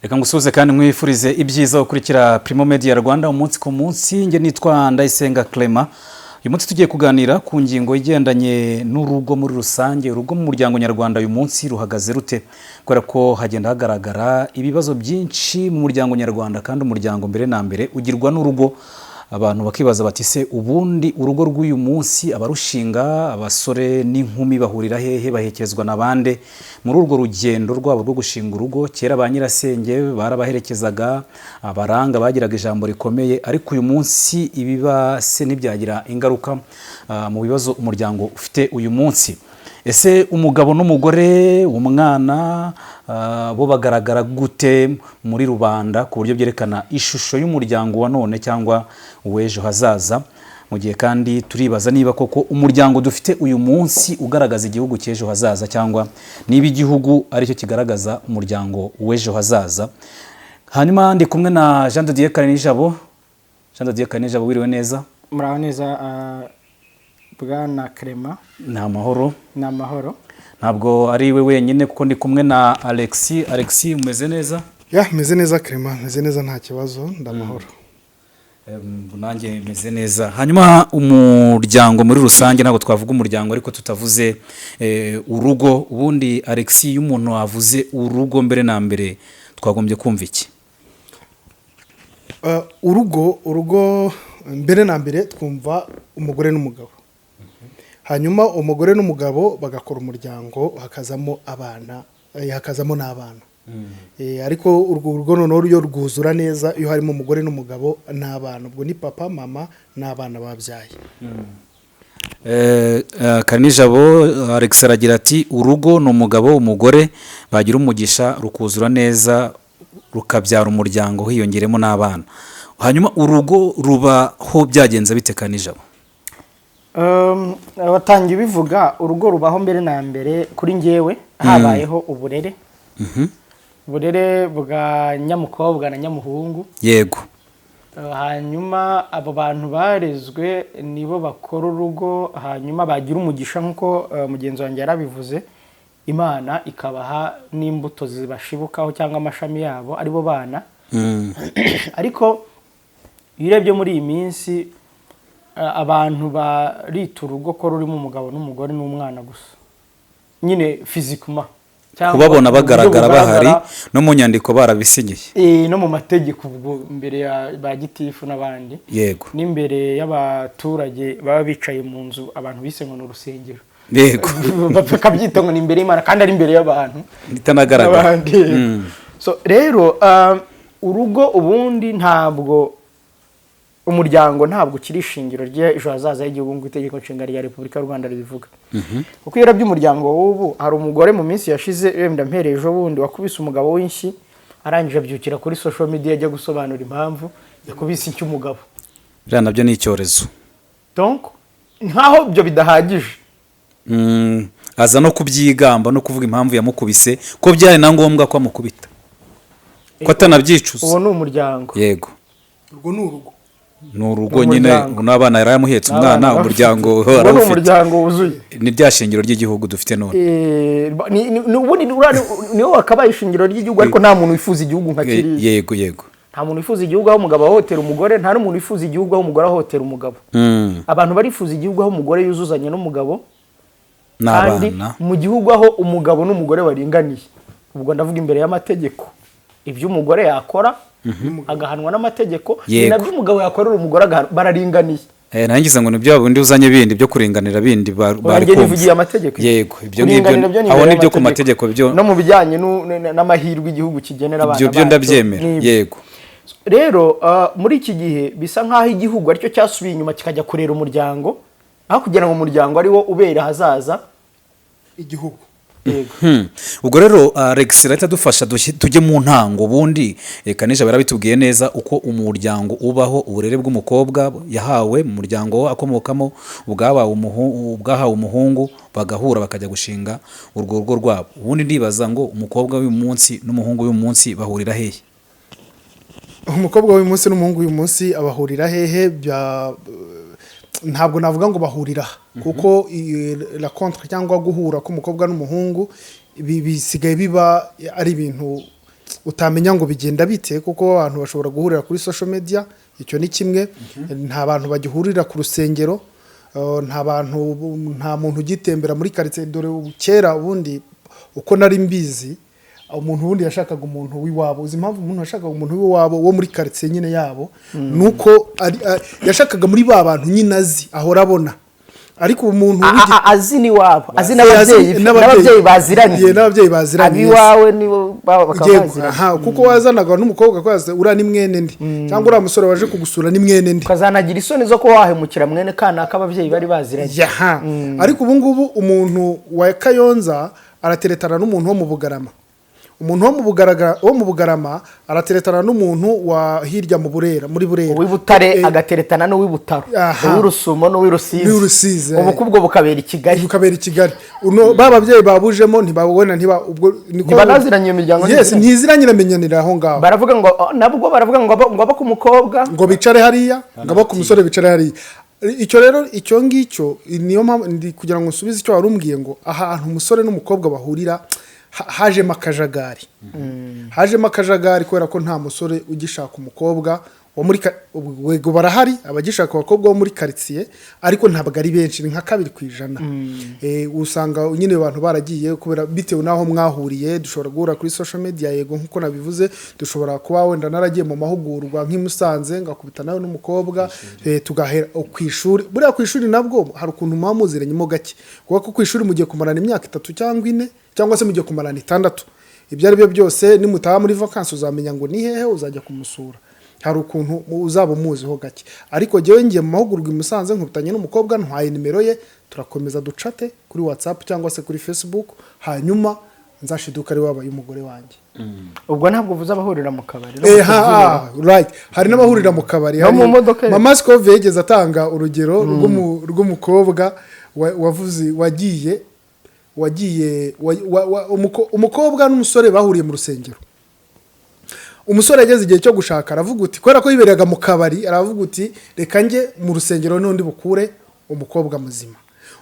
Reka ngusuhuze kandi mwifurize ibyiza ukurikira Primo Media Rwanda umunsi ku munsi. Njye nitwa Ndayisenga Clement. Uyu munsi tugiye kuganira ku ngingo igendanye n'urugo muri rusange. Urugo mu muryango nyarwanda uyu munsi ruhagaze rute? Kubera ko hagenda hagaragara ibibazo byinshi mu muryango nyarwanda, kandi umuryango mbere na mbere ugirwa n'urugo. Abantu bakibaza bati: "Se ubundi urugo rw'uyu munsi, abarushinga, abasore n'inkumi, bahurira hehe? Baherekezwa na bande muri urwo rugendo rwabo rwo gushinga urugo?" Kera ba nyirasenge barabaherekezaga, abaranga bagiraga ijambo rikomeye, ariko uyu munsi ibiba se ntibyagira ingaruka mu bibazo umuryango ufite uyu munsi? Ese umugabo n'umugore, umwana, bo bagaragara gute muri rubanda, ku buryo byerekana ishusho y'umuryango wa none cyangwa uw'ejo hazaza? Mu gihe kandi turibaza niba koko umuryango dufite uyu munsi ugaragaza igihugu cy'ejo hazaza, cyangwa niba igihugu aricyo kigaragaza umuryango w'ejo hazaza. Hanyuma ndi kumwe na Jean de Dieu Karinijabo. Jean de Dieu Karinijabo, wiriwe neza? Muraho neza, bwana Clement. Ni amahoro. Ni amahoro. Ntabwo ari we wenyine, kuko ndi kumwe na Alexi. Alexi, umeze neza? Ya, meze neza Clement, meze neza, nta kibazo, ndamahoro. Nanjye meze neza. Hanyuma umuryango muri rusange, ntabwo twavuga umuryango ariko tutavuze urugo. Ubundi Alexi, iyo umuntu avuze urugo, mbere na mbere twagombye kumva iki? Urugo mbere na mbere twumva umugore n'umugabo, hanyuma umugore n'umugabo bagakora umuryango, hakazamo abana, hakazamo n'abana. Ariko urwo rugo noneho ryo rwuzura neza iyo harimo umugore n'umugabo n'abana. Ubwo ni papa, mama n'abana babyaye. Karinijabo Alex aragira ati: "Urugo ni umugabo, umugore, bagira umugisha rukuzura neza, rukabyara umuryango, hiyongeremo n'abana." Hanyuma urugo rubaho byagenze bite, Karinijabo? Watangiye ubivuga. Urugo rubaho mbere na mbere kuri njyewe habayeho uburere, uburere bwa nyamukobwa na nyamuhungu. Hanyuma abo bantu barezwe nibo bakora urugo, hanyuma bagira umugisha, nk'uko mugenzi wanjye yarabivuze, Imana ikabaha n'imbuto zibashibukaho cyangwa amashami yabo, aribo bana. Ariko iyo urebye muri iyi minsi, abantu barita urugo ko rurimo umugabo n'umugore n'umwana gusa nyine physiquement cyangwa kubabona mu buryo bagaragara bahari, bugaragara, no mu nyandiko barabisinyiye. No mu mategeko, ubwo imbere ya ba gitifu n'abandi, n'imbere y'abaturage baba bicaye mu nzu abantu bise ngo ni urusengero, bakabyita ngo ni imbere y'Imana kandi ari imbere y'abantu itanagaragara n'abandi. So rero urugo ubundi ntabwo, umuryango ntabwo ukiri ishingiro ry'ejo hazaza h'igihugu nk'uko Itegeko Nshinga rya Repubulika y'u Rwanda ribivuga. Kuko iyo urebye umuryango w'ubu, hari umugore mu minsi yashize, wenda mpereye ejo bundi, wakubise umugabo w'inshyi, arangije abyukira kuri social media ajya gusobanura impamvu yakubise inshyi umugabo. Biriya nabyo ni icyorezo. Donc nkaho ibyo bidahagije. Aza no kubyigamba no kuvuga impamvu yamukubise, ko byari na ngombwa ko amukubita, ko atanabyicuza. Uwo ni umuryango. Yego. Urwo ni urugo. Ni urugo Ni nyine. umuryango. N'abana yaramuhetse umwana. N'abana umuryango bafite. Uwo ni arawufite. umuryango wuzuye. Ni rya shingiro ry'igihugu dufite none. Ubundi niwo wakabaye ishingiro ry'igihugu, ariko nta muntu wifuza igihugu nka kiriya. yego yego Nta muntu wifuza igihugu aho umugabo ahohotera umugore, nta n'umuntu wifuza igihugu aho umugore ahohotera umugabo. Abantu barifuza igihugu aho umugore yuzuzanya n'umugabo kandi n'abana. Mu gihugu aho umugabo n'umugore baringaniye, ubwo ndavuga imbere y'amategeko, ibyo umugore yakora agahanwa n'amategeko ni nabyo umugabo yakorera umugore agahanwa, bararinganiye. Nangize ngo ni bya bindi uzanye bindi byo kuringanira bindi bari Wanjye kumva. nivugiye amategeko. Yego, ibyo ngibyo. Kuringanira byo ni aho imbere nibyo ku y'amategeko. mategeko byo. No mu bijyanye n'amahirwe igihugu kigenera abana Ibyo byo bacyo, ndabyemera. n'ibyo. Rero muri iki gihe bisa nk'aho igihugu aricyo cyasubiye inyuma kikajya kurera umuryango, aho kugira ngo umuryango ari wo ubera ahazaza igihugu. Yego. Ubwo rero Alex rahita dufasha tujye mu ntango. Ubundi Kanija barabitubwiye neza uko umuryango ubaho, uburere bw'umukobwa yahawe mu muryango we akomokamo, bwahawe umuhungu, bagahura bakajya gushinga urwo rugo rwabo. Ubundi ndibaza ngo umukobwa w'uyu munsi n'umuhungu w'uyu munsi bahurira hehe? Umukobwa w'uyu munsi n'umuhungu w'uyu munsi abahurira hehe? Ntabwo navuga ngo bahurira aha, kuko la rencontre cyangwa guhura k'umukobwa n'umuhungu bisigaye biba ari ibintu utamenya ngo bigenda bite, kuko abantu bashobora guhurira kuri social media, icyo ni kimwe. Nta bantu bagihurira ku rusengero, nta bantu, nta muntu ugitembera muri karitsiye. Dore ubu kera ubundi uko nari mbizi, umuntu ubundi yashakaga umuntu w'iwabo. Uzi impamvu umuntu yashakaga umuntu w'iwabo wo muri karitsiye nyine yabo? Nuko yashakaga muri ba bantu nyine azi, ahora abona. Ariko umuntu Azi n'iwabo, azi n'ababyeyi be, n'ababyeyi baziranye. Yeah, n'ababyeyi baziranye, yes. Abiwawe nibo bakaba Yego, baziranye. Aha, kuko wazanaga n'umukobwa kwaza, uriya ni mwene ndi, cyangwa uriya musore waje kugusura ni mwene ndi. Ukazanagira isoni zo kuba wahemukira mwene kanaka ababyeyi bari baziranye. Yaha. Ariko ubu ngubu umuntu wa Kayonza arateretana n'umuntu wo mu Bugarama, umuntu wo mu Bugarama arateretana n'umuntu wa hirya mu Burera, muri Burera. Uw'i Butare agateretana n'uw'i Butaro, uw'i Rusumo n'uw'i Rusizi. N'uw'i Rusizi, eh. Ubukwe ubwo bukabera i Kigali. Bukabera i Kigali. Uno ba babyeyi babujemo ntibabona, ntiba ubwo niko. Ntibanaziranye iyo miryango, yes. ntiziranye. Ntiziranye, iramenyanira aho ngaho. Baravuga ngo, oh, nabwo baravuga ngo abo ku mukobwa ngo bicare hariya, ngo abo ku musore bicare hariya. Icyo rero, icyo ngicyo niyo mpamvu ndi kugira ngo nsubize icyo wari umbwiye, ngo ahantu umusore n'umukobwa bahurira hajemo akajagari, hajemo akajagari kubera ko nta musore ugishaka umukobwa wo muri ubwo barahari abagishaka abakobwa bo muri karitsiye, ariko ntabwo ari benshi, ni nka 2%. Usanga nyine abantu baragiye kubera bitewe n'aho mwahuriye. Dushobora guhura kuri social media, yego, nk'uko nabivuze, dushobora kuba wenda naragiye mu mahugurwa nk'i Musanze, ngakubita nawe n'umukobwa, tugahera ku ishuri. Buriya ku ishuri nabwo hari ukuntu muba muziranyemo gake, kuko ku ishuri mugiye kumarana imyaka 3 cyangwa 4, cyangwa se mugiye kumarana 6. Ibyo ari byo byose, nimutaha muri vacances uzamenya ngo ni hehe uzajya kumusura, hari ukuntu uzaba umuziho gake. Ariko jyewe ngiye mu mahugurwa i Musanze, nkubitanye n'umukobwa, ntwaye nimero ye, turakomeza ducate kuri WhatsApp cyangwa se kuri Facebook, hanyuma nzashiduka ari wabaye umugore wanjye. Ubwo ntabwo uvuze abahurira mu kabari no mu tubyiniro. Right, hari n'abahurira mu kabari. No mu modoka. Mama Scove yigeze atanga urugero rw'umukobwa wavuze wagiye umukobwa n'umusore bahuriye mu rusengero. Umusore yageze igihe cyo gushaka, aravuga uti, kubera ko yiberaga mu kabari, aravuga uti: "Reka njye mu rusengero n'undi bukure umukobwa muzima."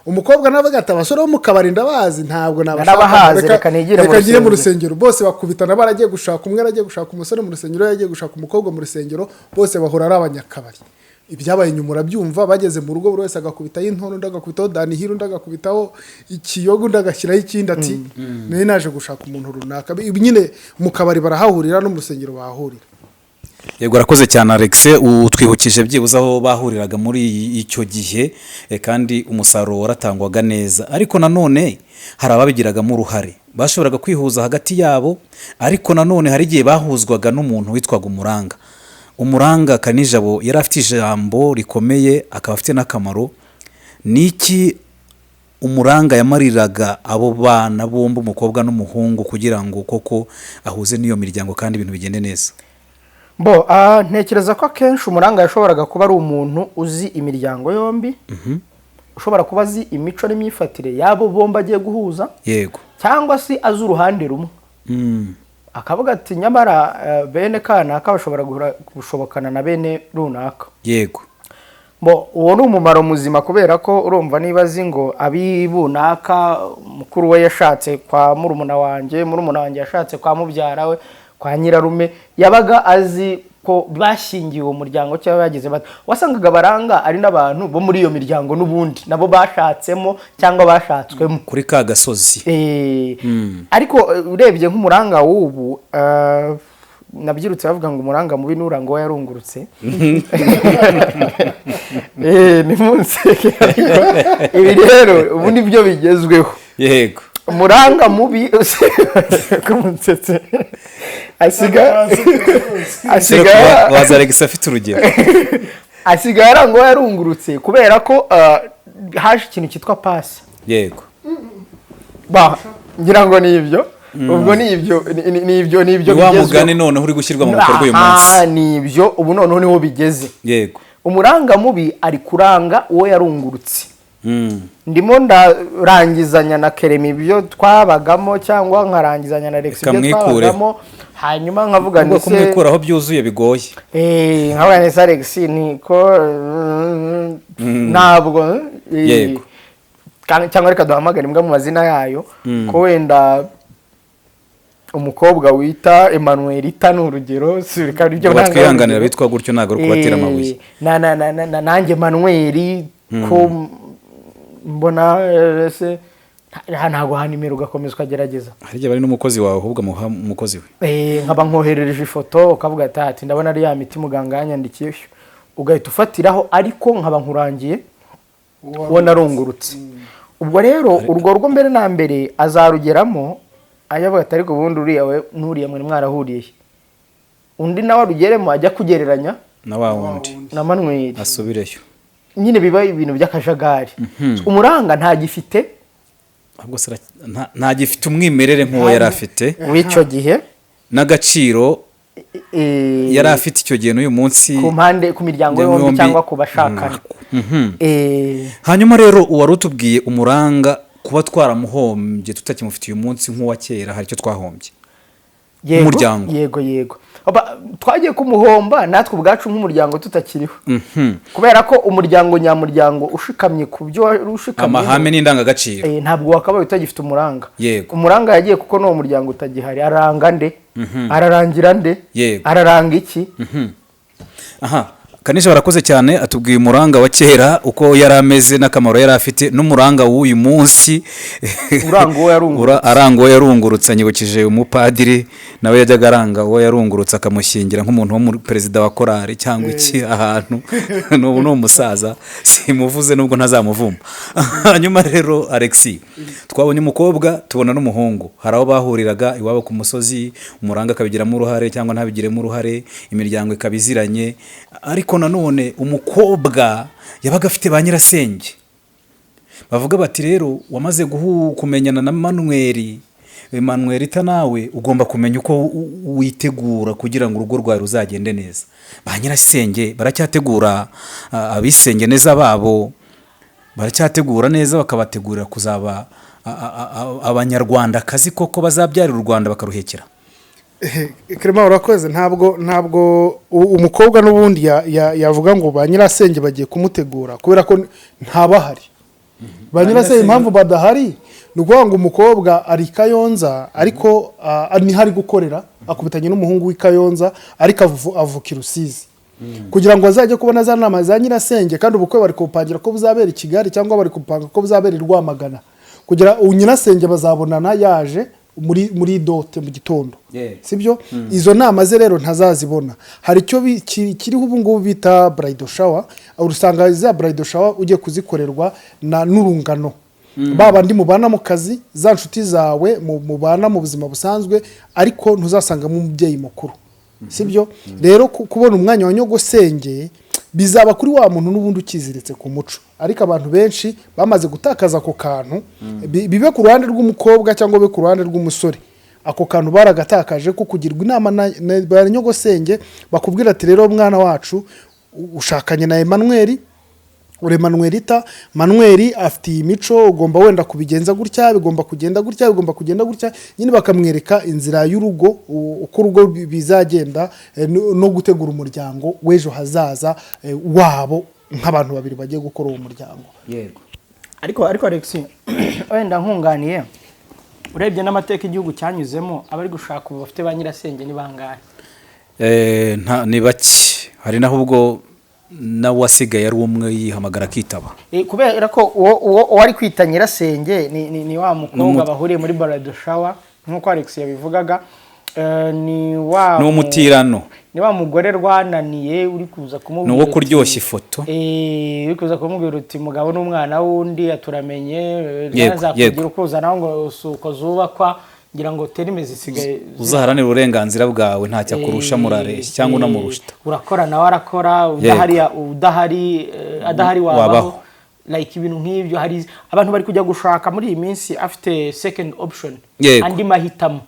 Umukobwa nawe ati: "Abasore bo mu kabari ndabazi, ntabwo nabashaka." Narabahaze, reka nigire mu Reka ngire mu rusengero." rusengero. Bose bakubitana baragiye gushaka, umwe aragiye gushaka umusore mu rusengero, yagiye gushaka umukobwa mu rusengero, bose bahora ari abanyakabari. Ibyabaye nyuma urabyumva. Bageze mu rugo, buri wese agakubitaho intono, undi agakubitaho Dunhill, undi agakubitaho ikiyoga, undi agashyiraho ikindi, ati: "Nari naje gushaka umuntu runaka." Ibi nyine mu kabari barahahurira, no mu rusengero bahahurira. Yego, urakoze cyane Alex, utwibukije byibuze aho bahuriraga muri icyo gihe, kandi umusaruro waratangwaga neza. Ariko nanone hari ababigiragamo uruhare, bashoboraga kwihuza hagati yabo, ariko nanone hari igihe bahuzwaga n'umuntu witwaga umuranga. Umuranga Karinijabo yari afite ijambo rikomeye, akaba afite n'akamaro. Ni iki umuranga yamariraga abo bana bombi, umukobwa n'umuhungu, kugira ngo koko ahuze n'iyo miryango kandi ibintu bigende neza? Bo, ntekereza ko akenshi umuranga yashoboraga kuba ari umuntu uzi imiryango yombi, ushobora kuba azi imico n'imyifatire y'abo bombi agiye guhuza, cyangwa se azi uruhande rumwe, akavuga ati: "Nyamara bene kanaka bashobora gushobokana na bene runaka." Bo, uwo ni umumaro muzima, kubera ko urumva niba azi ngo ab'ibunaka mukuru we yashatse kwa murumuna wanjye, murumuna wanjye yashatse kwa mubyara we, kwa nyirarume, yabaga azi ko bashyingiwe uwo muryango cyangwa bagize bate. Wasangaga baranga ari n'abantu bo muri iyo miryango n'ubundi nabo bashatsemo cyangwa bashatswemo. Kuri ka gasozi. Ariko urebye nk'umuranga w'ubu, nabyirutse bavuga ngo umuranga mubi nuranga uwo yarungurutse. Nimunseke, ariko ibi rero ubu nibyo bigezweho. Umuranga mubi ko munsetse asiga Waza Alex afite urugero. Asigaye aranga uwo yarungurutse, kubera ko haje ikintu cyitwa pasi. Ba, ngira ngo ni ibyo, ubwo ni ibyo, ni ibyo Ni wa bigezweho. mugani noneho uri gushyirwa mu bikorwa uyu munsi. Ni ibyo, ubu noneho niho bigeze. Umuranga mubi ari kuranga uwo yarungurutse. Ndimo ndarangizanya na Kerema ibyo twabagamo, cyangwa nkarangizanya na Alex ibyo Kamwikureho. twabagamo, hanyuma nkavuga Ubwo nti se kumwikuraho byuzuye bigoye. Nkavuga nti se Alex niko ntabwo cyangwa reka duhamagare imbwa mu mazina yayo, ko wenda Umukobwa wita Emanuelita ni urugero, si reka ibyo Ngo ntangaho batwihanganira urugero. bitwa gutyo, ntabwo ari ukubatera amabuye. Na nanjye Manuel ko mbona se ntabwo ha nimero, ugakomeza ukagerageza. Hari igihe bari n'umukozi wawe, ahubwo amuha umukozi we. Nkaba nkoherereje ifoto, ukavuga ati ndabona ari ya miti muganga yanyandikiye, ugahita ufatiraho, ariko nkaba nkurangiye uwo narungurutse. Ubwo rero urwo rugo mbere na mbere azarugeramo ajya avuga ati: "Ariko ubundi uriya we n'uriya mwari mwarahuriye he?" Undi nawe arugeremo ajya kugereranya na wa wundi na Manuel, asubireyo. Nyine biba ibintu by'akajagari. Umuranga ntagifite. Ahubwo se ntagifite umwimerere nk'uwo yari afite w'icyo gihe n'agaciro yari afite icyo gihe n'uyu munsi ku mpande, ku miryango yombi yombi. cyangwa ku bashakana. Hanyuma rero uwari utubwiye umuranga, kuba twaramuhombye, tutakimufitiye umunsi nk'uwa kera, hari icyo twahombye Yego, nk'umuryango. Yego, twagiye kumuhomba natwe ubwacu nk'umuryango tutakiriho, kubera ko umuryango nyamuryango ushikamye ku byo wari ushikamye, amahame n'indangagaciro, ntabwo wakabaye utagifite umuranga. Umuranga yagiye kuko n'uwo muryango utagihari. Aranga nde? Ararangira nde? Araranga iki? Aha Kanisha barakoze cyane, atubwiye umuranga wa kera uko yari ameze n'akamaro yari afite, n'umuranga w'uyu munsi. Uranga uwo yarungurutse. Aranga uwo yarungurutse. Anyibukije umupadiri nawe yajyaga aranga uwo yarungurutse, akamushyingira nk'umuntu wo muri perezida wa korari cyangwa iki ahantu. N'ubu ni umusaza, simuvuze nubwo ntazamuvuma. Hanyuma rero Alexi, twabonye umukobwa, tubona n'umuhungu, hari aho bahuriraga iwabo ku musozi, umuranga akabigiramo uruhare cyangwa ntabigiremo uruhare, imiryango ikaba iziranye. Ariko nanone umukobwa yabaga afite ba nyirasenge bavuga bati: "Rero wamaze kumenyana na Manuel, Emanuelita, nawe ugomba kumenya uko witegura kugira ngo urugo rwawe ruzagende neza." Ba nyirasenge baracyategura abisenge neza babo, baracyategura neza, bakabategurira kuzaba abanyarwandakazi koko bazabyarira u Rwanda bakaruhekera? Clement, urakoze. Ntabwo umukobwa n'ubundi yavuga ngo ba nyirasenge bagiye kumutegura, kubera ko ntabahari ba nyirasenge. Impamvu badahari ni ukuvuga ngo umukobwa ari i Kayonza, ariko niho ari gukorera, akubitanye n'umuhungu w'i Kayonza, ariko avuka i Rusizi. Kugira ngo azajye kubona za nama za nyirasenge, kandi ubukwe bari kubupangira ko buzabera i Kigali cyangwa bari kupanga ko buzabera i Rwamagana, kugira nyirasenge bazabonana yaje muri dot mu gitondo, sibyo? Izo nama ze rero ntazazibona. Hari icyo kiriho ubu ngubu bita bridal shower. Usanga za bridal shower ugiye kuzikorerwa na n'urungano, ba bandi mubana mu kazi, za nshuti zawe mubana mu buzima busanzwe, ariko ntuzasangamo umubyeyi mukuru, sibyo? Rero kubona umwanya wa nyogosenge bizaba kuri wa muntu n'ubundi ukiziritse ku muco, ariko abantu benshi bamaze gutakaza ako kantu. Bibe ku ruhande rw'umukobwa cyangwa bibe ku ruhande rw'umusore, ako kantu baragatakaje ko kugirwa inama na ba nyogosenge, bakubwira ati: "Rero mwana wacu, ushakanye na Emmanuel, uri Manuelita, Manuel afite iyi mico, ugomba wenda kubigenza gutya, bigomba kugenda gutya, bigomba kugenda gutya." Nyine bakamwereka inzira y'urugo, uko urugo bizagenda, no gutegura umuryango w'ejo hazaza wabo nk'abantu babiri bagiye gukora uwo muryango. Ariko Alex, wenda nkunganiye, urebye n'amateka igihugu cyanyuzemo, abari gushaka ubu bafite ba nyirasenge ni bangahe? Ni bake. Hari naho ubwo nawe wasigaye ari umwe, yihamagara akitaba. Kubera ko uwo ari kwita nyirasenge ni wa mukobwa bahuriye muri bridal shower nk'uko Alex yabivugaga. Ni wa Ni umutirano. Ni wa mugore rwananiye uri kuza kumubwira Ni uwo uti- kuryoshya ifoto. Uri kuza kumubwira uti: "Mugabo n'umwana w'undi aturamenye." Ntazakugira ukuzanaho ngo si uko zubakwa. Ngira ngo terime zisigaye Uzaharanira uburenganzira bwawe, ntacyo akurusha, murareshya cyangwa unamurusha. Urakora nawe arakora, udahari udahari adahari wabaho. Wabaho. Like ibintu nk'ibyo. Hari abantu bari kujya gushaka muri iyi minsi afite second option, andi mahitamo,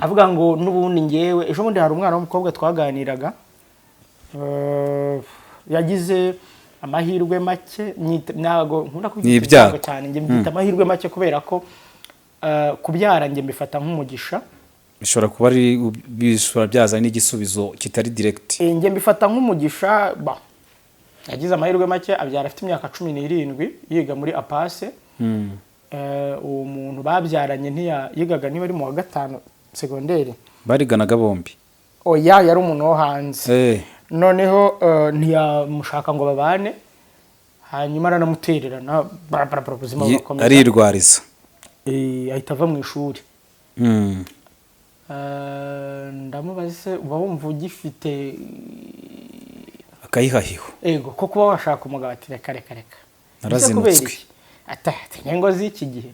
avuga ngo n'ubundi ngewe. Ejo bundi hari umwana w'umukobwa twaganiraga, yagize amahirwe make. Ntago nkunda kubyita Ni ibyago. ibyago cyane, njye mbyita amahirwe make, kubera ko kubyara njye mbifata nk'umugisha. Bishobora kuba ari bishobora byazana n'igisubizo kitari direct. Njye mbifata nk'umugisha. Ba yagize amahirwe make, abyara afite imyaka 17, yiga muri APACE. Uwo muntu babyaranye ntiya yigaga, niba ari mu wa gatanu. segonderi. Bariganaga bombi? Oya, yari umuntu wo hanze. Noneho ntiyamushaka ngo babane, hanyuma aranamutererana, barabara, ubuzima burakomeza. Arirwariza. Ahita ava mu ishuri. Ndamubaza: "Se uba wumva ugifite Akayihahiho? Ego, ko kuba washaka umugabo?" Ati: "Reka, reka, reka." Narazinutswe. "Ese kubera iki?" Ati: "Ingo z'iki gihe."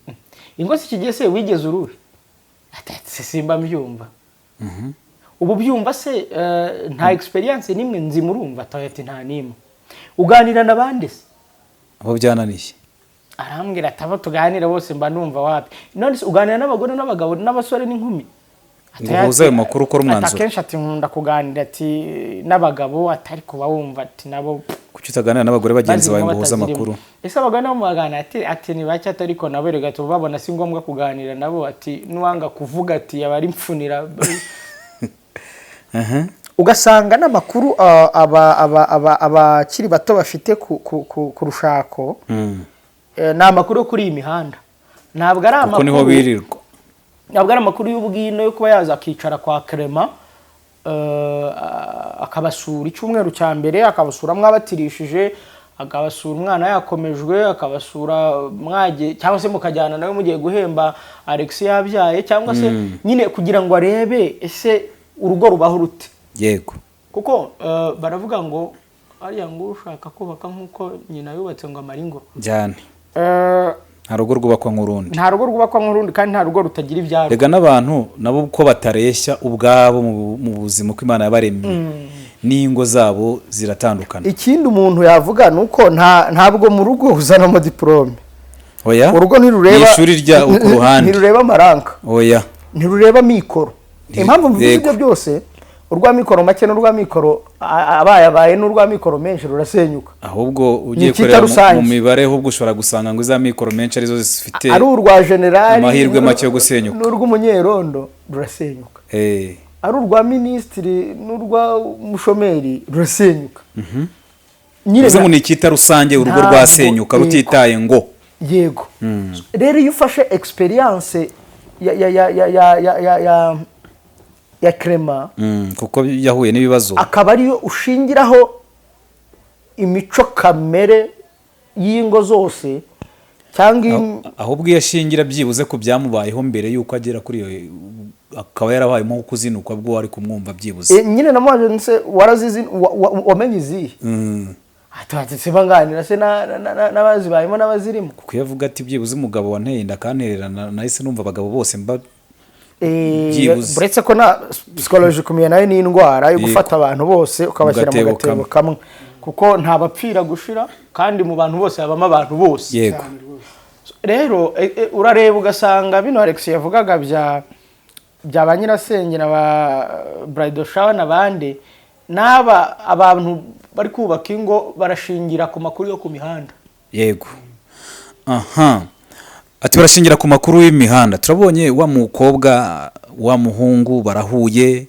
"Ingo z'iki gihe se wigeze uruhe?" Ati: "Se simba mbyumva." "Ubu byumva se, nta experience n'imwe nzima urumva?" Ati: "Nta n'imwe." "Uganira na bande se?" Abo byananiye. Arambwira ati: "Abo tuganira bose mba numva wapi." "None se uganira n'abagore n'abagabo n'abasore n'inkumi?" Ngo uhuze ayo makuru, ukore Ati umwanzuro. "Akenshi," ati, "nkunda kuganira," ati, "n'abagabo," ati, "ariko bawumva," ati, "nabo Kuki utaganira n'abagore bagenzi bawe bazirimo, ngo uhuze batazirimo." amakuru? "Ese abagore nabo mubaganira?" Ati: "Ni bake," ati, "ariko nabo reka tubabona, si ngombwa kuganira nabo," ati, "n'uwanga kuvuga," ati, "yaba ari mfunira." Ugasanga n'amakuru abakiri bato bafite ku rushako ni amakuru yo kuri iyi mihanda, ntabwo ari Kuko niho amakuru birirwa. Ntabwo ari amakuru y'ubwino yo kuba yaza akicara kwa Clement, akabasura icyumweru cya mbere, akabasura mwabatirishije, akabasura umwana yakomejwe, akabasura mwagiye, cyangwa se mukajyana nawe mugiye guhemba Alex yabyaye, cyangwa se nyine kugira ngo arebe ese urugo rubaho rute. Kuko baravuga ngo ariya ngo ushaka kubaka nk'uko nyina yubatse ngo amara ingo. Cyane. Nta rugo rwubakwa nk'urundi. Nta rugo rwubakwa nk'urundi, kandi nta rugo rutagira ibyarwo. Rega n'abantu nabo uko batareshya ubwabo mu buzima, uko Imana yabaremye n'ingo zabo ziratandukana. Ikindi umuntu yavuga ni uko ntabwo mu rugo uzanamo diporome. Oya. Urugo ntirureba Ni ishuri rya ku ruhande. Ntirureba amaranka. Oya. Ntirureba mikoro. Impamvu mvuze ibyo byose, urwa mikoro make n'urwa mikoro abaye abaye n'urwa mikoro menshi rurasenyuka. Ahubwo ugiye Ni icyita kureba rusange. mu mibare, ahubwo ushobora gusanga ngo iza mikoro menshi arizo zifite Ari urwa generali amahirwe make yo gusenyuka. N'urw'umunyerondo rurasenyuka. Ari urwa minisitiri n'urwa mushomeri rurasenyuka nyine. Bivuze ngo ni icyita rusange, urugo Ntabwo- rwasenyuka rutitaye ngo Yego. Rero iyo ufashe experience ya Clement, Kuko yahuye n'ibibazo, akaba ariyo ushingiraho imico kamere y'ingo zose cyangwa Ahubwo iyo ashingira byibuze ku byamubayeho mbere y'uko agera kuri iyo, akaba yarabayemo kuzinukwa bwo wari kumwumva byibuze. Nyine namubaje nse warazizi, wamenye izihe? Ati: "Siba nganira se n'abazibayemo n'abazirimo." Kuko iyo avuga ati byibuze umugabo wanteye inda akantererana, nahise numva abagabo bose mba Byibuze. Uretse ko na psychologie kumenya nayo ni indwara yo gufata abantu bose ukabashyira mu Mu gatebo gatebo. kamwe, kuko nta bapfira gushira, kandi mu bantu bose habamo abantu bose. Rero urareba ugasanga bino Alex yavugaga bya ba nyirasenge na ba bridal shower n'abandi n'aba, abantu bari kubaka ingo barashingira ku makuru yo ku mihanda. Yego, aha ati barashingira ku makuru y'imihanda. Turabonye wa mukobwa, wa muhungu barahuye.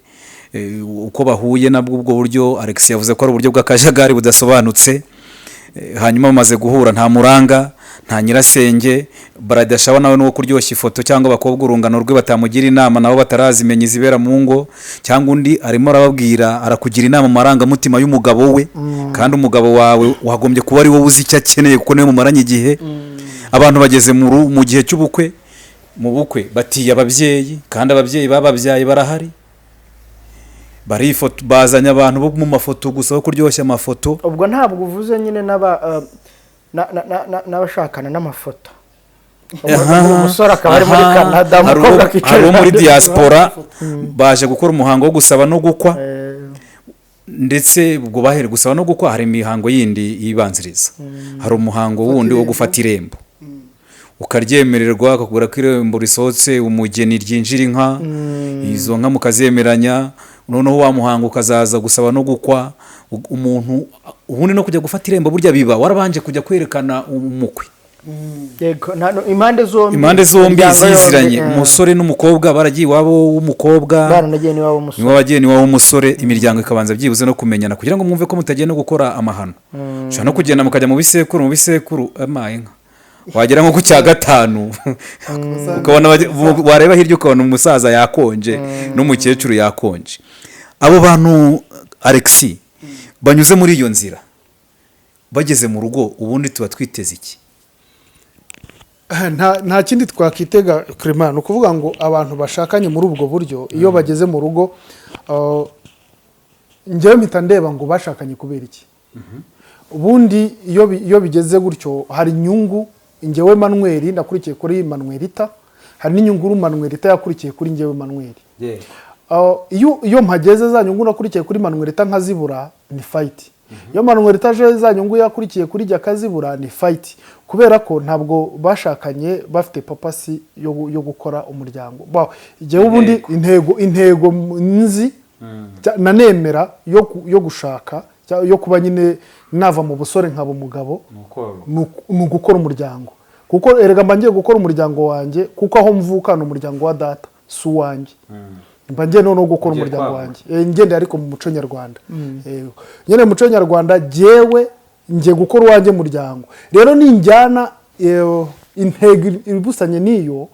Uko bahuye nabwo ubwo buryo Alex yavuze ko ari uburyo bw'akajagari budasobanutse. Hanyuma bamaze guhura, nta muranga, nta nyirasenge, baradashawa nawe nuwo kuryoshya ifoto, cyangwa abakobwa urungano rwe batamugira inama, nabo batarazimenya izibera mu ngo, cyangwa undi arimo arababwira, arakugira inama mu marangamutima y'umugabo we, kandi umugabo wawe wagombye kuba ari wowe uzi icyo akeneye, kuko niwe mumaranye igihe. Abantu bageze mu gihe cy'ubukwe, mu bukwe batiye ababyeyi, kandi ababyeyi bababyaye barahari, barifoto, bazanye abantu bo mu mafoto gusa, bo kuryoshya amafoto. Ubwo ntabwo uvuze nyine n'abashakana n'amafoto. Umusore akaba ari muri Canada, Hari umukobwa akicara hari uwo muri iruhande. diaspora, baje gukora umuhango wo gusaba no gukwa. Ndetse ubwo bahere gusaba no gukwa, hari imihango yindi yibanziriza, hari umuhango wundi wo gufata irembo, ukaryemererwa, akakubwira ko irembo risohotse, umugeni ryinjira inka, izo nka mukazemeranya, noneho wa muhango ukazaza gusaba no gukwa. Umuntu ubundi no kujya gufata irembo burya biba warabanje kujya kwerekana umukwe. Yego, impande zombi. Impande zombi Imiryango yombi, ziziranye, umusore n'umukobwa baragiye iwabo w'umukobwa, Baranagiye n'iwabo w'umusore. Niwe wagiye niwabo w'umusore, imiryango ikabanza byibuze no kumenyana, kugira ngo mwumve ko mutagiye no gukora amahano. Ushobora no kugenda mukajya mu bisekuru, mu bisekuru amaye inka. Wagera nko ku cya gatanu, ukabona wareba hirya ukabona umusaza yakonje n'umukecuru yakonje. Abo bantu, Alexi, banyuze muri iyo nzira, bageze mu rugo, ubundi tuba twiteze iki? Nta kindi twakitega, Clement. Ni ukuvuga ngo abantu bashakanye muri ubwo buryo, iyo bageze mu rugo, njyewe mpita ndeba ngo bashakanye kubera iki? Ubundi iyo bigeze gutyo, hari inyungu njyewe Manuel nakurikiye kuri Manuelita, hari n'inyungu Manuelita yakurikiye kuri njyewe Manuel. Iyo mpageze, za nyungu nakurikiye kuri Manuelita nkazibura, ni fight. Iyo Manuelita aje, za nyungu yakurikiye kuri jya akazibura, ni fight, kubera ko ntabwo bashakanye bafite purpose yo gukora umuryango. Igihe ubundi intego nzi nanemera yo gushaka, yo kuba nyine nava mu busore nkaba umugabo, ni ugukora umuryango, kuko erega mba ngiye gukora umuryango wanjye, kuko aho mvuka ni umuryango wa data, si uwanjye. Mba ngiye noneho gukora Ugiye umuryango kwagura. wanjye. Ngendeye ariko mu muco nyarwanda. Nyine mu muco nyarwanda, jyewe ngiye gukora uwanjye muryango. Rero ninjyana intego ibusanye n'iyo,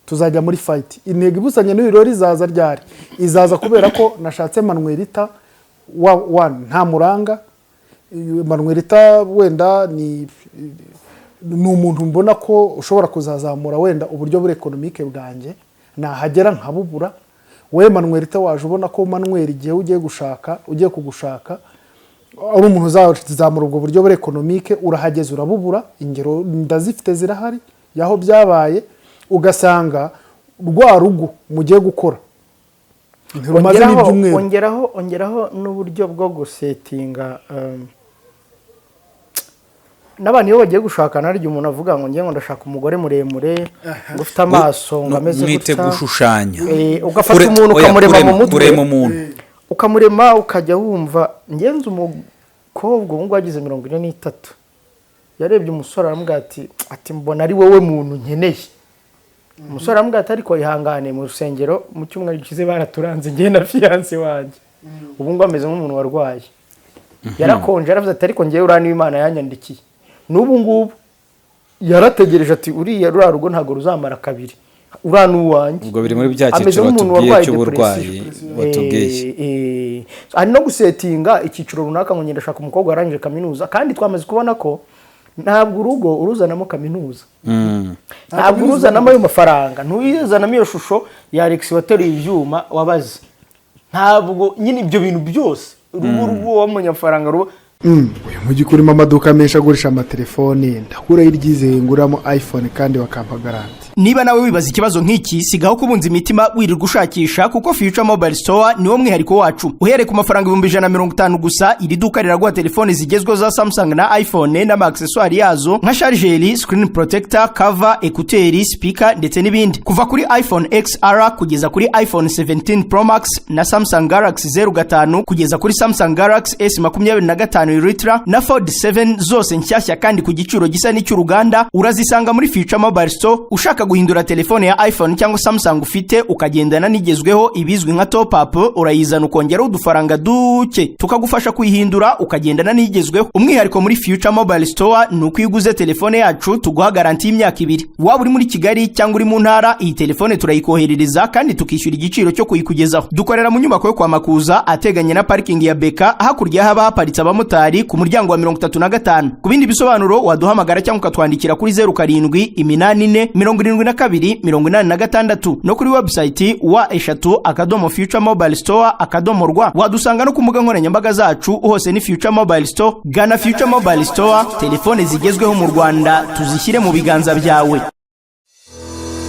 tuzajya muri fight. Intego ibusanye n'iyo rero izaza ryari? Izaza kubera ko nashatse Manuelita wa nta muranga. Manuelita wenda ni umuntu mbona ko ushobora kuzazamura wenda uburyo buri économique bwanjye, nahagera nkabubura. We Manuelita waje ubona ko Manuel igihe ugiye gushaka, ugiye kugushaka, ari umuntu uzazamura ubwo buryo buri économique, urahageze urabubura. Ingero ndazifite, zirahari yaho byabaye, ugasanga rwa rugo mugiye gukora ntirumaze n'ibyumweru. Ongeraho n'uburyo bwo gusettinga n'abantu iyo bagiye gushakana. Hari igihe umuntu avuga ngo ngiye, ngo ndashaka umugore muremure, ngo ufite amaso, ngo ameze Mwite gutya. gushushanya. Ugafata umuntu Oya, ukamurema mu mutwe. Kurema umuntu. Ukamurema, ukajya wumva. Ngenzi umukobwa ubu ngubu agize 43, yarebye umusore aramubwira ati "Mbona ari wowe muntu nkeneye." Umusore aramubwira ati "Ariko ihangane, mu rusengero mu cyumweru gishize baraturanze, njye na fiancé wanjye." Ubu ngubu ameze nk'umuntu warwaye, yarakonje. Yaravuze ati "Ariko ngewe uriya niwe Imana yanyandikiye." N'ubu ngubu yarategereje, ati "Uriya, ruriya rugo ntabwo ruzamara kabiri, uriya ni uwanjye." Ubwo biri muri bya Ameze cyiciro nk'umuntu watubwiye warwaye cy'uburwayi depression. watubwiye. Hari no gusettinga icyiciro runaka, ngo ngenda ndashaka umukobwa warangije kaminuza, kandi twamaze kubona ko ntabwo urugo uruzanamo kaminuza, ntabwo uruzanamo ayo mafaranga, ntuyizanamo iyo shusho ya Alex wateruye ibyuma wabaze. Ntabwo nyine ibyo bintu byose urugo w'umunyafaranga ruba Uyu mujyi urimo amaduka menshi agurisha amatelefoni, ndakuraho iryizeye nguramo iPhone kandi bakampa garanti? Niba nawe wibaza ikibazo nk'iki, sigaho kubunza imitima wirirwa ushakisha, kuko Future Mobile Store niwo mwihariko wacu. Uhereye ku mafaranga 150,000 gusa, iri duka riraguha telefoni zigezweho za Samsung na iPhone n'ama accessoires yazo nka charger, screen protector, cover, écouteurs, speaker ndetse n'ibindi, kuva kuri iPhone XR kugeza kuri iPhone 17 Pro Max na Samsung Galaxy 05 kugeza kuri Samsung Galaxy S 25 Ultra na Fold 7, zose nshyashya kandi ku giciro gisa n'icy'uruganda, urazisanga muri Future Mobile Store. Ushaka guhindura telefone ya iPhone cyangwa Samsung ufite ukagendana n'igezweho, ibizwi nka top up, urayizana ukongeraho udufaranga duke tukagufasha kuyihindura ukagendana n'igezweho. Umwihariko muri Future Mobile Store ni uko iyo uguze telefone yacu tuguha garanti y'imyaka 2. Waba uri muri Kigali cyangwa uri mu ntara, iyi telefone turayikoherereza kandi tukishyura igiciro cyo kuyikugezaho. Dukorera mu nyubako yo kwa Makuza ateganye na parikingi ya Beka, hakurya haba haparitse abamotari, ku muryango wa 35. Ku bindi bisobanuro waduhamagara cyangwa ukatwandikira kuri 0784 72 86 no kuri website www.futuremobilestore.rw. Wadusanga no ku mbuga nkoranyambaga zacu, hose ni Future Mobile Store. Gana Future Mobile Store, telefone zigezweho mu Rwanda tuzishyire mu biganza byawe.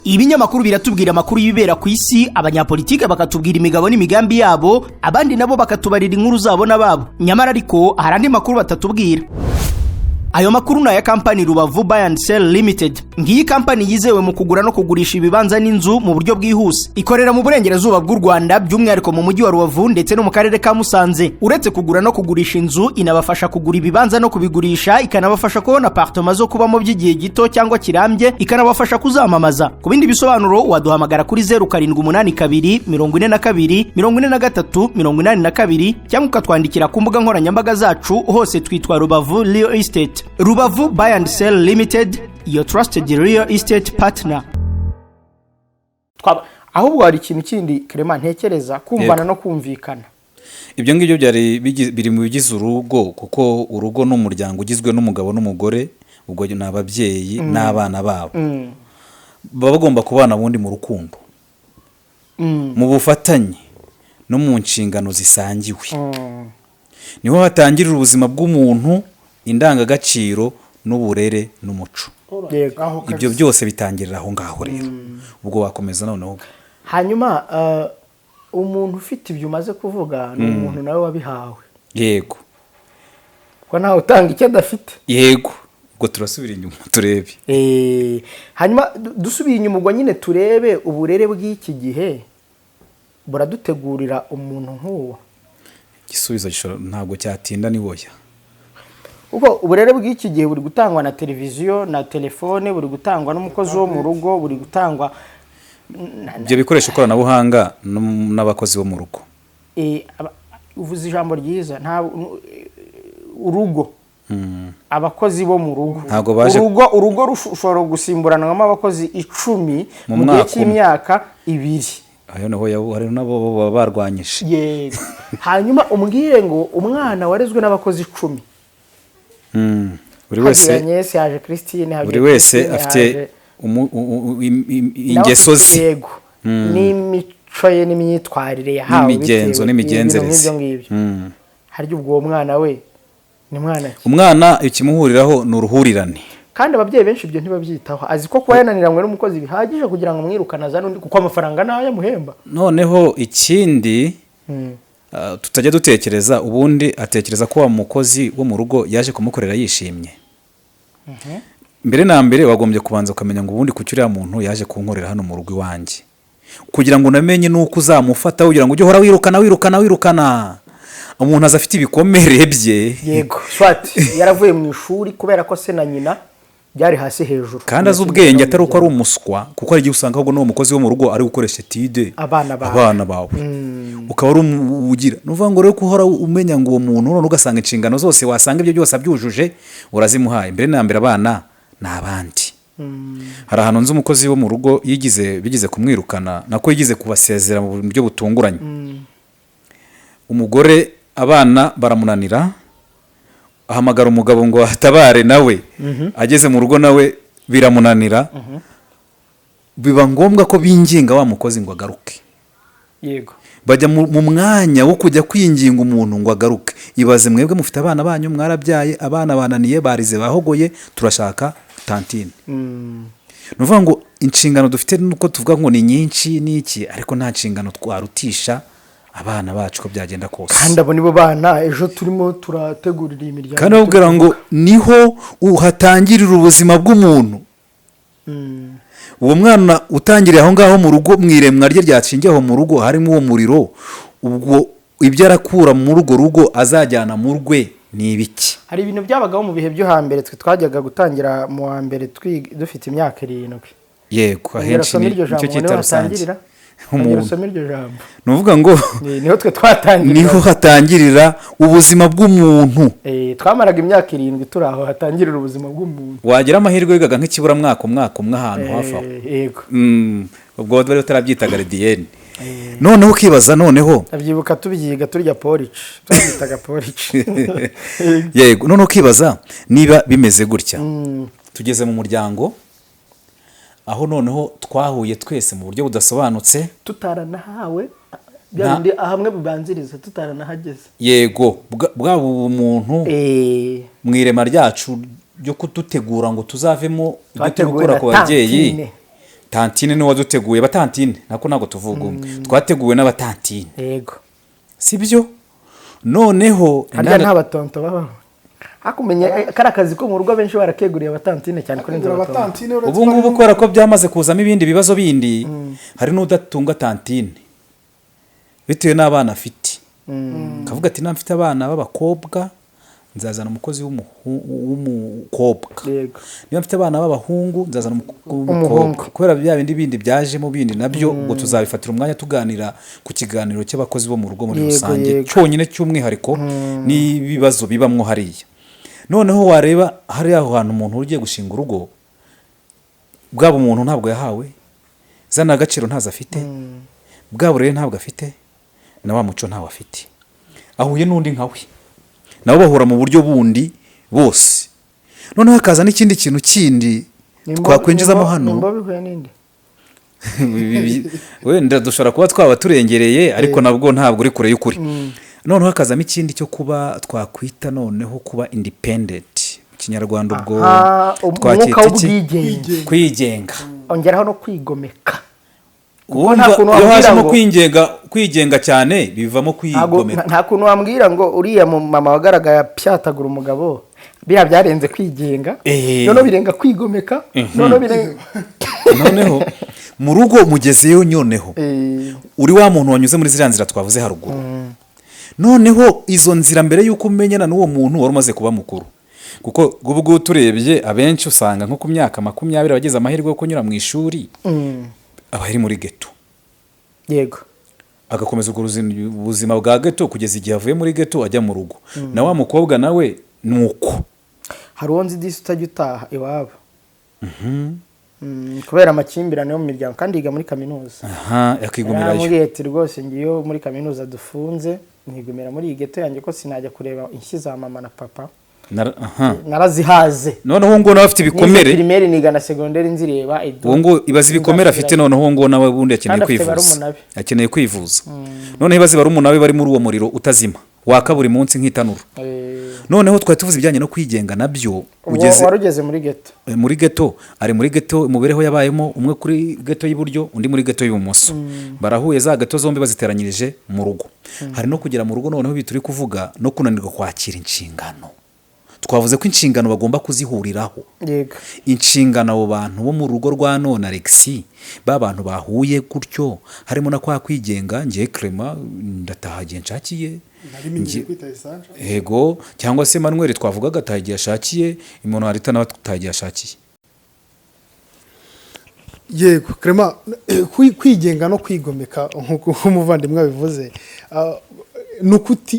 Ibinyamakuru biratubwira amakuru y'ibibera ku isi, abanyapolitike bakatubwira imigabo n'imigambi yabo, abandi nabo bakatubarira inkuru zabo n'ababo. Nyamara ariko hari andi makuru batatubwira. Ayo makuru ni aya kampani Rubavu Buy and Sell Limited. Ngiyi kampani yizewe mu kugura no kugurisha ibibanza n'inzu mu buryo bwihuse. Ikorera mu burengerazuba bw'u Rwanda, by'umwihariko mu mujyi wa Rubavu ndetse no mu karere ka Musanze. Uretse kugura no kugurisha inzu, inabafasha kugura ibibanza no kubigurisha, ikanabafasha kubona apartema zo kubamo by'igihe gito cyangwa kirambye, ikanabafasha kuzamamaza. Ku bindi bisobanuro waduhamagara kuri 0782 42 43 82 cyangwa ukatwandikira ku mbuga nkoranyambaga zacu, hose twitwa Rubavu Real Estate. Rubavu Buy and Sell Limited, Your trusted real estate partner. Ahubwo hari ikintu kindi, Clement, ntekereza kumvana no kumvikana. Ibyo ngibyo byari biri mu bigize urugo, kuko urugo ni umuryango ugizwe n'umugabo n'umugore, ubwo ni ababyeyi n'abana babo. Baba bagomba kubana ubundi mu rukundo, mu bufatanye no mu nshingano zisangiwe. Niho hatangirira ubuzima bw'umuntu, indangagaciro n'uburere n'umuco. Yego. Ibyo byose bitangirira aho ngaho. Rero ubwo wakomeza noneho. Hanyuma umuntu ufite ibyo umaze kuvuga ni umuntu nawe wabihawe, kuko ntawe utanga icyo adafite. Yego, ubwo turasubira inyuma turebe. Hanyuma dusubiye inyuma, ubwo nyine turebe uburere bw'iki gihe buradutegurira umuntu nk'uwo. Igisubizo ntabwo cyatinda, ni oya. Kuko uburere bw'iki gihe buri gutangwa na televiziyo na telefone, buri gutangwa n'umukozi wo mu rugo, buri gutangwa ibyo bikoresho ikoranabuhanga n'abakozi bo mu rugo. Uvuze ijambo ryiza, nta urugo, abakozi bo mu rugo. Ntabwo baje- Urugo rushobora gusimburanwamo abakozi 10 mu mu gihe mwaka umwe. cy'imyaka 2. Ayo naho hari nabo baba barwanyije. Yego, hanyuma umbwire ngo umwana warezwe n'abakozi 10, Buri wese hagiye Agnes, haje Christine, haje buri wese Christine, afite nawe ingeso afite, ze. Yego, n'imico ye n'imyitwarire yahawe n'imigenzo bitewe n'imigenzereze. n'ibintu nk'ibyo ngibyo. Harya ubwo uwo mwana we ni mwana ki? Umwana ikimuhuriraho ni uruhurirane. Kandi ababyeyi benshi ibyo ntibabyitaho, azi ko kuba yananiranywe n'umukozi bihagije kugira ngo amwirukane azane undi, kuko amafaranga nayo amuhemba. Noneho ikindi tutajya dutekereza, ubundi atekereza ko wa mukozi wo mu rugo yaje kumukorera yishimye. Mbere na mbere wagombye kubanza ukamenya ngo ubundi kuki uriya muntu yaje kunkorera hano mu rugo iwanjye, kugira ngo unamenye n'uko uzamufata, kugira ngo ujye uhora wirukana, wirukana, wirukana. Umuntu aza afite ibikomere bye. Yego, swat yaravuye mu ishuri kubera ko se na nyina byari hasi hejuru. Kandi azi ubwenge, atari uko ari umuswa, kuko hari igihe usanga ahubwo n'uwo mukozi wo mu rugo ari gukoresha étude abana bawe. Abana bawe ukaba ari ugira, ni ukuvuga ngo rero ko uhora umenya ngo uwo muntu, none ugasanga inshingano zose, wasanga ibyo byose abyujuje, urazimuhaye. Mbere na mbere abana ni abandi. Hari ahantu nzi umukozi wo mu rugo yigize, bigize kumwirukana, nako yigize kubasezera mu buryo butunguranye. Umugore, abana baramunanira, ahamagara umugabo ngo atabare, nawe ageze mu rugo nawe biramunanira, biba ngombwa ko binginga wa mukozi ngo agaruke. Bajya mu mwanya wo kujya kwinginga umuntu ngo agaruke. Ibaze mwebwe mufite abana banyu, mwarabyaye, abana bananiye, barize, bahogoye, turashaka tantine. Ni ukuvuga ngo inshingano dufite nuko tuvuga ngo ni nyinshi n'iki, ariko nta nshingano twarutisha abana bacu uko byagenda kose. Kandi abo nibo bana ejo turimo turategurira iyi miryango. Kandi bakubwira ngo niho uhatangirira ubuzima bw'umuntu. Uwo mwana utangiriye aho ngaho mu rugo, mu iremwa rye ryashingiye aho mu rugo, harimo uwo muriro, ubwo ibyo arakura muri urwo rugo azajyana mu rwe ni ibiki? Hari ibintu byabagaho mu bihe byo hambere, twe twajyaga gutangira mu wa mbere dufite imyaka 7. Yego, Ongera ahenshi usome ni iryo jambo nicyo ngo cyita niho rusange. hatangirira. Ongera Umuntu usome iryo jambo. Ni ukuvuga ngo Niho twe twatangirira. Niho hatangirira ubuzima bw'umuntu. Twamaraga imyaka 7 turi aho hatangirira ubuzima bw'umuntu. Wagira amahirwe wigaga nk'ikiburamwaka, umwaka umwe ahantu hafi aho. Yego. Ubwo bari batarabyita gardienne. Noneho ukibaza noneho Ndabyibuka tubyiga turya porridge, twabyitaga porridge. Yego, noneho ukibaza niba bimeze gutya, tugeze mu muryango aho noneho twahuye twese mu buryo budasobanutse, tutaranahawe bya bindi hamwe bibanziriza, tutaranahageze. Yego, bwa bumuntu mu irema ryacu ryo kudutegura ngo tuzavemo ibyo turi Twateguwe gukora na ku babyeyi. tantine. Tantine niwe waduteguye, batantine nako ntabwo tuvuga umwe, twateguwe n'abatantine. Si byo? Noneho Harya nta batonto babaho? Hakumenya kari akazi ko mu rugo abenshi barakeguriye abatantine cyane kurenza abatonto. Abatantine uretse Ubu ngubu kubera ko byamaze kuzamo ibindi bibazo bindi, hari n'udatunga tantine bitewe n'abana afite, akavuga ati niba mfite abana b'abakobwa nzazana umukozi w'umukobwa, niba mfite abana b'abahungu nzazana Umuhungu. w'umukobwa, kubera bya bindi bindi byajemo bindi nabyo. Ubwo tuzabifatira umwanya tuganira ku kiganiro cy'abakozi bo mu rugo muri rusange, cyonyine cy'umwihariko, n'ibibazo bibamwo hariya. Noneho wareba hariya aho hantu umuntu ugiye gushinga urugo. Bwaba umuntu ntabwo yahawe, zana agaciro ntazo afite, bwa burere ntabwo afite, na wa muco ntawe afite. Ahuye n'undi nkawe, nabo bahura mu buryo bundi bose. Noneho hakaza n'ikindi kintu kindi twakwinjizamo hano. Nimba bihuye n'indi. Wenda dushobora kuba twaba turengereye, ariko nabwo ntabwo uri kure y'ukuri. Noneho hakazamo ikindi cyo kuba twakwita noneho kuba independent mu Kinyarwanda, ubwo Aha, umwuka twacyita iki? w'ubwigenge. Kwigenga. Ongeraho no kwigomeka. Kuko Wumva, nta kuntu iyo wambwira hajemo kwigenga, kwigenga cyane bivamo kwigomeka. Nta kuntu wambwira ngo uriya mu mama wagaragaye apyatagura umugabo, biriya byarenze kwigenga. Noneho birenga kwigomeka, noneho birenga Noneho mu rugo mugezeyo, noneho uri wa muntu wanyuze muri ziriya nzira twavuze haruguru. Noneho izo nzira, mbere y'uko umenyana n'uwo muntu, wari umaze kuba mukuru, kuko ubwo turebye abenshi usanga nko ku myaka 20 abagize amahirwe yo kunyura mu ishuri, aba ari muri ghetto. Agakomeza ubwo buzima bwa ghetto kugeza igihe avuye muri ghetto ajya mu rugo. Na wa mukobwa nawe ni uko. Hari uwo nzi disi utajya utaha iwabo kubera amakimbirane yo mu miryango, kandi yiga muri kaminuza. Aha, yakigumirayo. Yaramubwiye ati: "Rwose ngiyo muri kaminuza dufunze, ntigumira muri iyi ghetto yanjye, ko sinajya kureba inshyi za mama na papa." Aha. Narazihaze. Noneho ngo nawe afite ibikomere. Nize primaire, niga na segonderi nzireba. Uwo ngo ibaze ibikomere afite. Noneho ngo nawe ubundi akeneye Kandi afite kwivuza. barumuna be. Akeneye kwivuza. Noneho ibaze barumuna be bari muri uwo muriro utazima waka buri munsi nk'itanura. Noneho twari tuvuze ibijyanye no kwigenga nabyo. Ugeze wari ugeze muri ghetto. Muri ghetto, ari muri ghetto, imibereho yabayemo, umwe kuri ghetto y'iburyo, undi muri ghetto y'ibumoso, barahuye, za ghetto zombi baziteranyirije mu rugo. Hari no kugera mu rugo noneho ibi turi kuvuga, no kunanirwa kwakira inshingano. Twavuze ko inshingano bagomba kuzihuriraho. Inshingano abo bantu bo mu rugo rwa none, Alexi, ba bantu bahuye gutyo, harimo na kwa kwigenga, ngiye Clement ndataha igihe nshakiye. Nari kwita essence. Yego, cyangwa se Manuel twavugaga ataha igihe ashakiye, umuntu harita nawe ataha igihe ashakiye. Yego Clement, kwigenga no kwigomeka nk'uko umuvandimwe abivuze,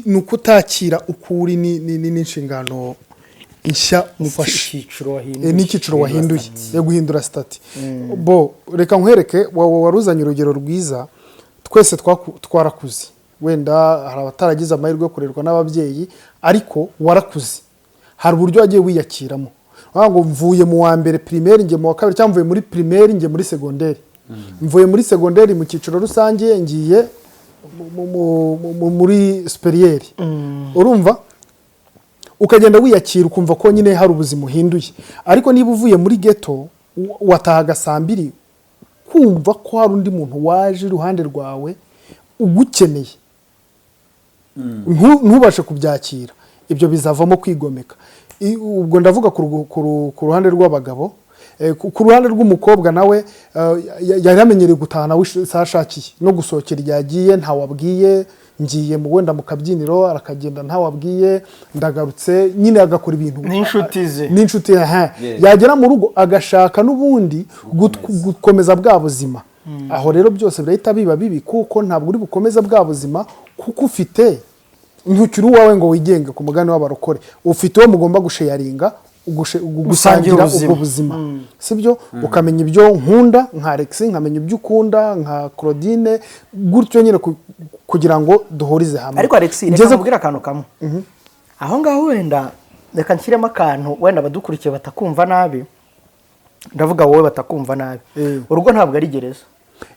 ni ukutakira uko uri n'inshingano nshya ufashe. Icyiciro wahinduye. N'icyiciro wahinduye yo guhindura statut. Bo reka nkwereke, waruzanye urugero rwiza. Twese twarakuze, wenda hari abataragize amahirwe yo kurerwa n'ababyeyi, ariko warakuze, hari uburyo wagiye wiyakiramo. Wavuga ngo mvuye mu wa mbere primaire njye mu wa kabiri, cyangwa mvuye muri primaire njye muri segonderi, mvuye muri segonderi mu cyiciro rusange ngiye muri supérieur. Urumva, ukagenda wiyakira, ukumva ko nyine hari ubuzima uhinduye. Ariko niba uvuye muri ghetto, watahaga saa 2, kumva ko hari undi muntu waje iruhande rwawe ugukeneye, ntubashe kubyakira, ibyo bizavamo kwigomeka. Ubwo ndavuga ku ruhande rw'abagabo. Ku ruhande rw'umukobwa nawe, yari amenyereye gutaha nawe isaha ashakiye no gusohokera igihe agiye ntawabwiye, ngiye mu wenda mu kabyiniro, arakagenda ntawabwiye, ndagarutse, nyine agakora ibintu N'inshuti ze. N'inshuti ye, aha. Yagera mu rugo agashaka n'ubundi gukomeza bwa buzima. Aho rero byose birahita biba bibi, kuko ntabwo uri bukomeze bwa buzima, kuko ufite, ntukiri uwawe ngo wigenge. Ku mugani w'abarokore, ufite uwo mugomba gusharinga, gusangira ubuzima. Ubwo buzima, sibyo? Ukamenya ibyo nkunda nka Alex, nkamenya ibyo ukunda nka Claudine, gutyo nyine kugira ngo duhurize hamwe. Ariko Alex, reka Ngeze nkubwire akantu kamwe aho ngaho. Wenda reka nshyiremo akantu, wenda abadukurikiye batakumva nabi, ndavuga wowe, batakumva nabi. Urugo ntabwo ari gereza.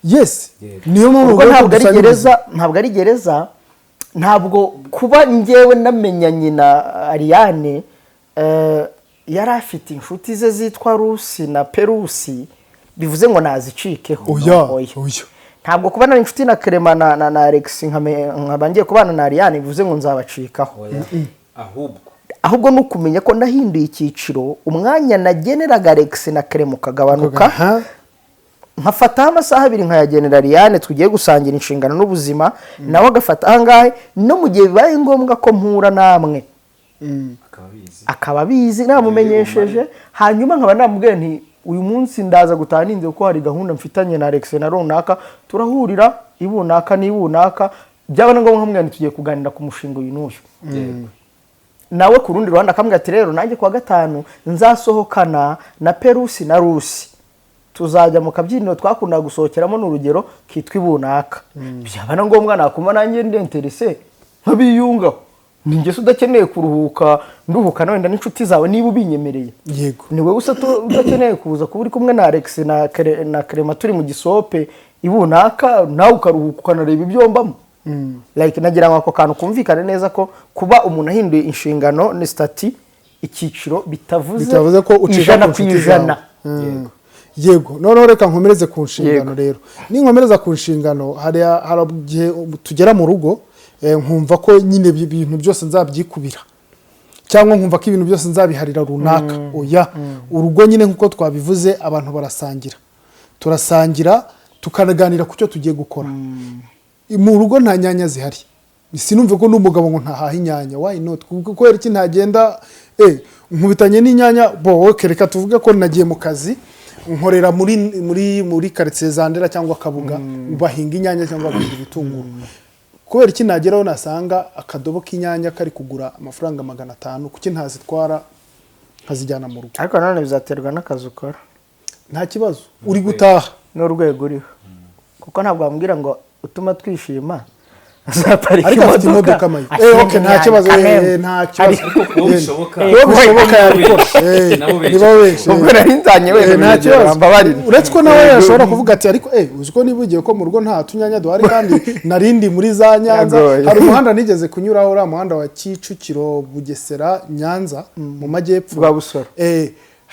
Yes, niyo mpamvu Urugo uvuga ko ntabwo ari dusangira gereza, ntabwo ari gereza. Ntabwo kuba njyewe namenyanye na Ariane, yari afite inshuti ze zitwa Rusi na Perusi, bivuze ngo nazicikeho. Oya. Oya. Oya. Ntabwo kuba nari inshuti na Clement na Alex, nkaba ngiye kubana na Ariane, bivuze ngo nzabacikaho. Ahubwo Ahubwo ni ukumenya ko nahinduye icyiciro, umwanya nageneraga Alex na Clement ukagabanuka, Aha. nkafataho amasaha 2 nkayagenera Ariane tugiye gusangira inshingano n'ubuzima, nawe agafata ahangahe, no mu gihe bibaye ngombwa ko mpura namwe akaba abizi. Akaba abizi, namumenyesheje, hanyuma nkaba namubwiye nti: "Uyu munsi ndaza gutaha ninze kuko hari gahunda mfitanye na Alex na runaka, turahurira ibunaka n'ibunaka." Byaba na ngombwa nkamubwira nti: "Tugiye kuganira ku mushinga uyu n'uyu." Nawe ku rundi ruhande akambwira ati: "Rero nanjye kuwa gatanu nzasohokana na Perusi na Rusi." Tuzajya mu kabyiniro twakundaga gusohokeramo, ni urugero, kitwa ibunaka. Byaba na ngombwa nakuma nanjye ndi intéressé nkabiyungaho. Ni ingeso udakeneye kuruhuka, nduhuka na wenda n'inshuti zawe niba ubinyemereye. Ni wowe usa udakeneye kuza kuba uri kumwe na Alex na Clement turi mu gisope ibunaka, nawe ukaruhuka ukanareba ibyo mbamo. Like, nagira ngo ako kantu kumvikane neza, ko kuba umuntu ahinduye inshingano ni statut, icyiciro, bitavuze Bitavuze ko ucika 100 ku ku nshuti ijana. zawe. Yego, noneho reka nkomereze ku nshingano. Rero ninkomereza ku nshingano, hari igihe tugera mu rugo, nkumva ko nyine ibintu byose nzabyikubira, cyangwa nkumva ko ibintu byose nzabiharira runaka. Oya, urugo nyine nk'uko twabivuze, abantu barasangira, turasangira tukanaganira ku cyo tugiye gukora. Mu rugo nta nyanya zihari, sinumve ko n'umugabo ngo ntahaha inyanya. Why not? Kubera iki ntagenda nkubitanye n'inyanya? Bo okay, reka tuvuge ko nagiye mu kazi, nkorera muri quartier za Ndera cyangwa Kabuga, bahinga inyanya cyangwa bahinga ibitunguru. Kubera iki nageraho nasanga akadobo k'inyanya kari kugura amafaranga 500, kuki ntazitwara nkazijyana mu rugo? Ariko nanone bizaterwa n'akazi ukora. Nta kibazo, uri gutaha. N'urwego uriho, kuko ntabwo wambwira ngo utuma twishima azaparika Ariko afite imodoka mayo. Okay, nta kibazo, nta kibazo. Uwo bishoboka. Uwo bishoboka yabikora. Nabo benshi. Nibo benshi. Ubwo nari nzanye wenda Nta kibazo. Mbabarire. Uretse ko nawe yashobora kuvuga ati: "Ariko uzi ko niba ugiye ko mu rugo nta tunyanya duhari, kandi narindi muri za Nyanza." Yagoye. Hari umuhanda nigeze kunyuraho, uriya muhanda wa Kicukiro, Bugesera, Nyanza mu majyepfo. Rwa Busoro.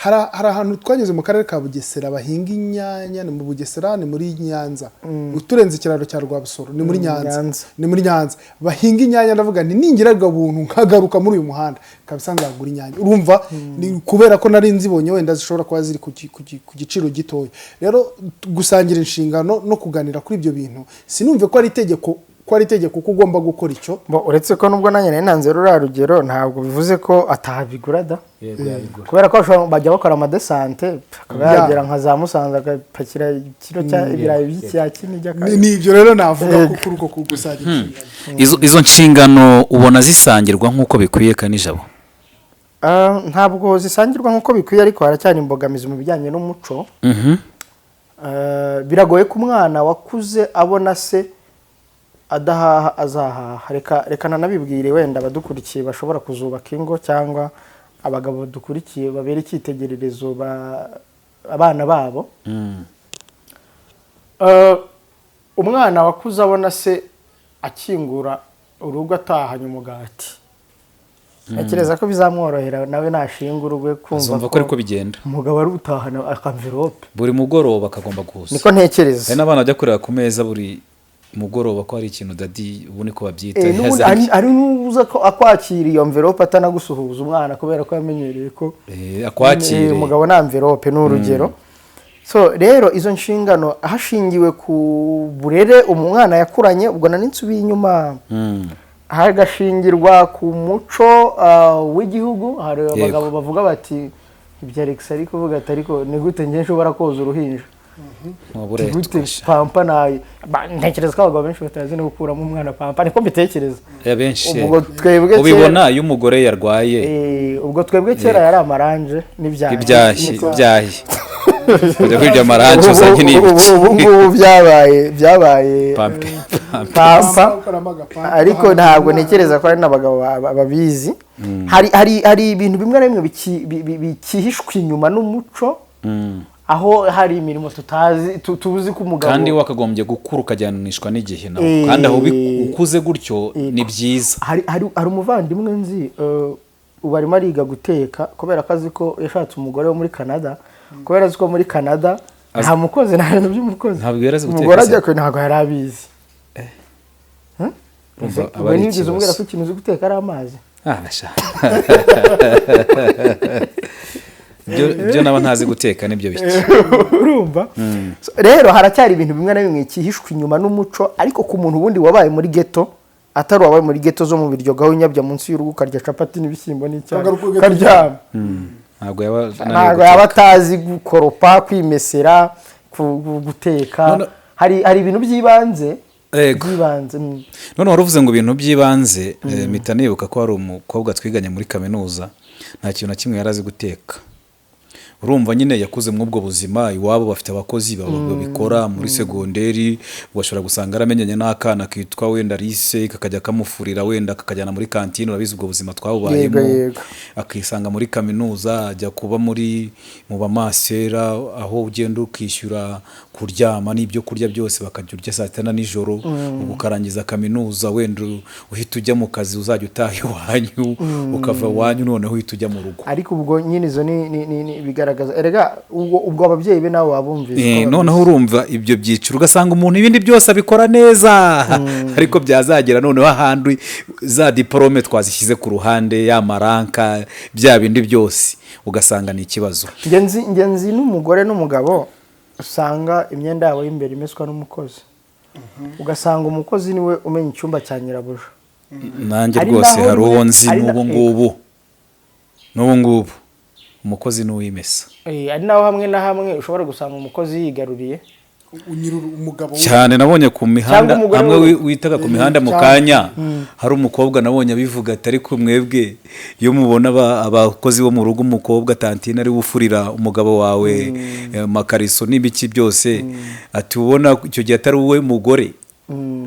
Hari ahantu twageze mu karere ka Bugesera bahinga inyanya. Ni mu Bugesera, ni muri Nyanza, uturenze ikiraro cya Rwabusoro, ni muri Nyanza. Nyanza. Ni muri Nyanza bahinga inyanya. Ndavuga nti ningiraga buntu nkagaruka muri uyu muhanda kabisa nzagura inyanya. Urumva ni kubera ko nari nzibonye, wenda zishobora kuba ziri ku giciro gitoya. Rero gusangira inshingano no kuganira kuri ibyo bintu, sinumve ko ari itegeko ko ugomba gukora icyo. Bo, uretse ko nubwo nanjye nari nanze ruriya rugero, ntabwo bivuze ko atabigura da. Yego, yabigura. Kubera ko bajya bakora amadescente, akaba yagera nka za Musanze agapakira ikiro cya ibirayi by'icya kinigi. Ni ibyo rero navuga ko kuri uko gusangira inshingano. Izo nshingano ubona zisangirwa nk'uko bikwiye, Kanijabo? Ah, ntabwo zisangirwa nk'uko bikwiye, ariko haracyari imbogamizi mu bijyanye n'umuco. Biragoye ko umwana wakuze abona se adahaha azahaha. Reka nanabibwire wenda abadukurikiye bashobora kuzubaka ingo, cyangwa abagabo badukurikiye babera icyitegererezo abana babo. Umwana wakuze abona se akingura urugo atahanye umugati, ntekereza ko bizamworohera nawe nashinga urugo kumva Azumva ko ariko bigenda. umugabo ari utahana akamverope Buri mugoroba akagomba guhuza. Niko ntekereza. Hari n'abana bajya kureba ku meza buri mugoroba ko hari ikintu daddy, ubu niko babyita, N'ubundi yazanye. hari n'uza ko akwakira iyo mverope atanagusuhuza umwana, kubera ko yamenyereye ko Akwakire. Umugabo nta mverope, ni urugero. So rero izo nshingano hashingiwe ku burere umwana yakuranye, ubwo nari nsubiye inyuma, hagashingirwa ku muco w'igihugu. Hari abagabo bavuga bati ibyo Alex ari kuvuga ati: "Ariko ni gute njye nshobora koza uruhinja?" Ni Gute uburetwa. Pampa nayo ntekereza ko abagabo benshi batazi no gukuramo umwana pampa, niko mbitekereza. Ya benshi. Ubwo twebwe Ubibona iyo umugore yarwaye. Ubwo twebwe kera yari amaranje n'ibyahi. Ibyahi, ibyahi kujya kwibya amaranje uzanye n'ibiki? Ubu ngubu byabaye Pampe. Pampa. Ukoramo agapampa. Ariko ntabwo ntekereza ko hari n'abagabo babizi. Hari ibintu bimwe na bimwe bikihishwa inyuma n'umuco, aho hari imirimo tutazi, tuzi ko umugabo Kandi wakagombye gukura ukajyanishwa n'igihe nawe, kandi aho ukuze gutyo ni byiza. Hari umuvandimwe nzi, ubu arimo ariga guteka kubera ko azi ko yashatse umugore wo muri Canada, kubera azi ko muri Canada nta mukozi, nta bintu by'umukozi. Ntabwo yari azi guteka Umugore se? ajya kure, ntabwo yari abizi. Urumva Ubwo aba ari ntibigeze umbwira ikibazo. ko ikintu uzi guteka ari amazi. Ah, basha. Ibyo naba ntazi guteka nibyo bike. Urumva? So, rero haracyari ibintu bimwe na bimwe cyihishwa inyuma n'umuco. Ariko ku muntu ubundi wabaye muri ghetto, atari uwabaye muri ghetto zo mu Biryogo, aho unyabya munsi y'urugo ukarya capati n'ibishyimbo n'icyayi Ukagaruka ugahita ukaryama, Ntabwo yaba ananiwe ntabwo guteka. yaba atazi gukoropa, kwimesera, guteka. Hari ibintu by'ibanze by'ibanze. None wari uvuze ngo ibintu by'ibanze, mpita nibuka ko hari umukobwa twiganye muri kaminuza, nta kintu na kimwe yari azi guteka. Urumva nyine yakuze muri ubwo buzima, iwabo bafite abakozi babikora. Muri segonderi washobora gusanga aramenyanye n'akana kitwa wenda Lise, kakajya kamufurira, wenda kakajyana muri kantine. Urabizi ubwo buzima twabubayemo. Yego. Akisanga muri kaminuza, ajya kuba mu bamasera, aho ugenda ukishyura kuryama n'ibyo kurya byose, bakajya urya saa 6 na nijoro. Ubwo ukarangiza kaminuza, wenda uhita ujya mu kazi, uzajya utaha iwanyu, ukava iwanyu noneho uhita ujya mu rugo. Ariko ubwo nyine izo ni bigaragaza erega ubwo ababyeyi be nabo babumvise uko. Noneho urumva ibyo byiciro, ugasanga umuntu ibindi byose abikora neza, ariko byazagera noneho ahandi za diporome twazishyize ku ruhande, ya maranka, bya bindi byose, ugasanga ni ikibazo. Njye nzi n'umugore n'umugabo usanga imyenda yabo y'imbere imeswa n'umukozi, ugasanga umukozi niwe umenya icyumba cya nyirabuja. Nanjye Ari rwose naho hari uwo nzi n'ubu ngubu umukozi n'uwimesa. Ari naho hamwe na hamwe ushobora gusanga umukozi yigaruriye Unyiri umugabo we. Cyane, nabonye ku mihanda Cyangwa umugore hamwe we. witaga ku mihanda mu Cyane. kanya, hari umukobwa nabonye abivuga ati: "Ariko mwebwe iyo mubona abakozi bo mu rugo, umukobwa tantine ari we ufurira umugabo wawe makariso n'ibiki byose," ati: "Ubona icyo gihe atari wowe mugore,